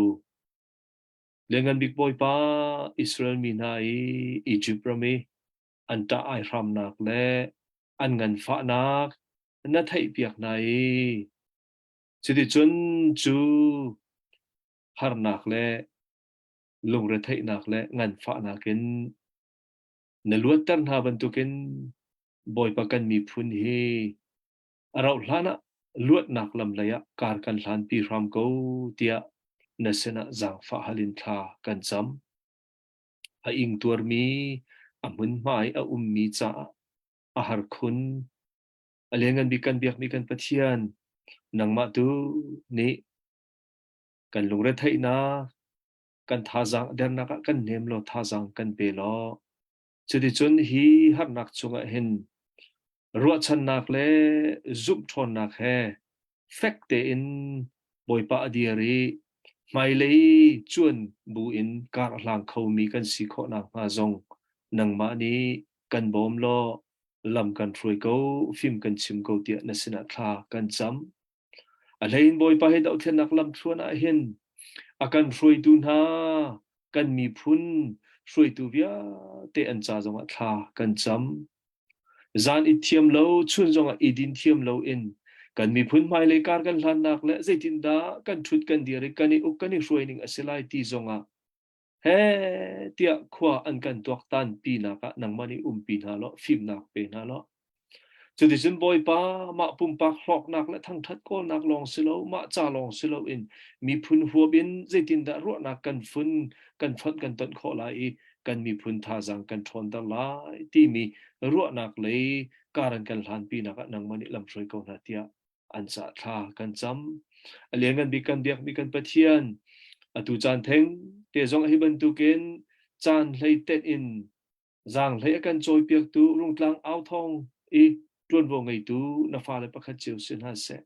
Lianngan Bik Bawipa Israel mi hna i Izipt ram i an ṭah ai hramnak le an nganfahnak na theihpiak hna i cuticun cu harnak le lungretheihnak le nganfahnak in na luatter hna bantukin Bawipa kan miphun hi a rauh hlan ah luatnak lam lei ah kar kan hlanpi hram ko tiah na sinah zaangfah hal in thla kan cam. A ingtuarmi, a hmunhma i a ummi caah a har khun. A lianngan bik kan biakmi kan Pathian, nangmah tu nih kan lungretheihnak, kan thazaang a dernak ah kan hnem law thazaang kan pe law cuticun hi harnak chungah hin ruahchannak le zumh ṭhawnnak he fek tein Bawipa a dir i hmailei cuan bu in kar a hlang khomi kan si khawh nakhnga zong nangmah nih kan bawm law lam kan hruai ko, fim kan chim ko tiah na sinah thla kan cam. A hlei in Bawipa hi dohthlennak lamthluan ah hin a kan hruaitu hna kan miphun hruaitu vialte an ca zongah thla kan cam. Zan i thiam lo, chun zongah i din thiam lo in kan miphun hmailei kar kan hlannak le zeitindah kan ṭhut kan dir i kan i uk kan i hruai ning a si lai ti zongah he tiah khua an kan tuaktan pinak ah nangmah nih umpi hna law fimnak pe hna law Cuticun Bawipa mah pumpak hlawknak le thangṭhat kawlnak lawng si lo, mah ca lawng si loin miphun huap in zeitindah ruahnak kan fun, kan fonh kan tonh khawh lai i kan miphun thazaang kan ṭhawnter lai timi ruahnak lei kar an kan hlanpinak ah nangmah nih lamhruai ko hna tiah an cah thla kan cam. A lianngan bik kan biakmi kan Pathian, atu caan theng te zong hi bantukin caan hlei tenh in Zaanghlei a kan cawipiaktu Rungtlang authawng i ṭuanvo ngeitu na fale pakhat cio si hna seh.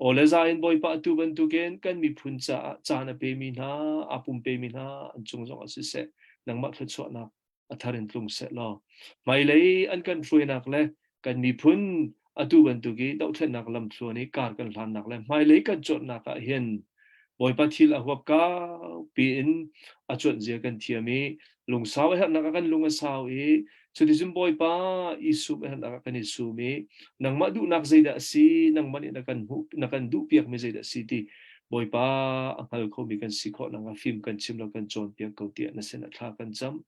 Aw le za in Bawipa atu bantukin kan miphun caah caan a pemi hna, aa pumpemi hna an cung zongah siseh, nangmah thluachuahnak a thar in tlung seh law, hmailei an kan hruainak le kan miphun atu bantuk i dohthlennak lamthluan i kar kan hlannak le hmailei kan cuanhnak ah hin Bawipa thil a huap kaupi in a cuanh zia kan thiam i lungsau a herhnak ah kan lung a sau i cuticun Bawipa i sum a herhnak ah kan i sum i nangmah duhnak zeidah a si nangmah nih na kan hmuh na kan duhpiakmi zeidah a si ti Bawipa a hngal khomi kan si khawh nakhnga fim kan chim lo kan cawnpiak ko tiah na sin ah thla kan cam.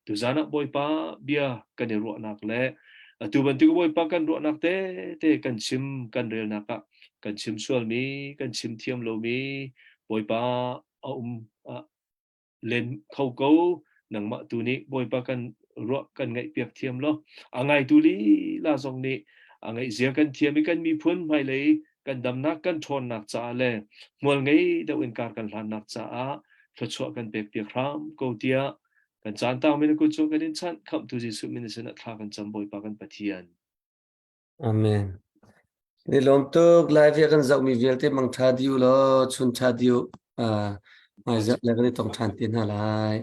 Tuzan ah Bawipa bia kan i ruahnak le atu bantuk Bawipa kan ruahnak tete kan chim kan relnak ah kan chim sualmi kan chim thiam lomi Bawipa a um len kho ko nangmah tu nih Bawipa kan ruah kan ngaih piak thiam lo a ngaitu lila zong nih a ngaihzia kan thiam i kan miphun hmailei kan damnak kan ṭhawnnak caah le hmual ngei deuh in kar kan hlannak caah thluachuah kan pek piak hram ko tiah kan caan tang min kut cu kan in chanh khamhtu Jesuh min sin ah thla kan cam Bawipa kan Pathian. Amen. Ni lawm tuk live kan zoh mi vialte mang tha diu lo chun tha diu hmaizarh le kan i tong than te hna lai.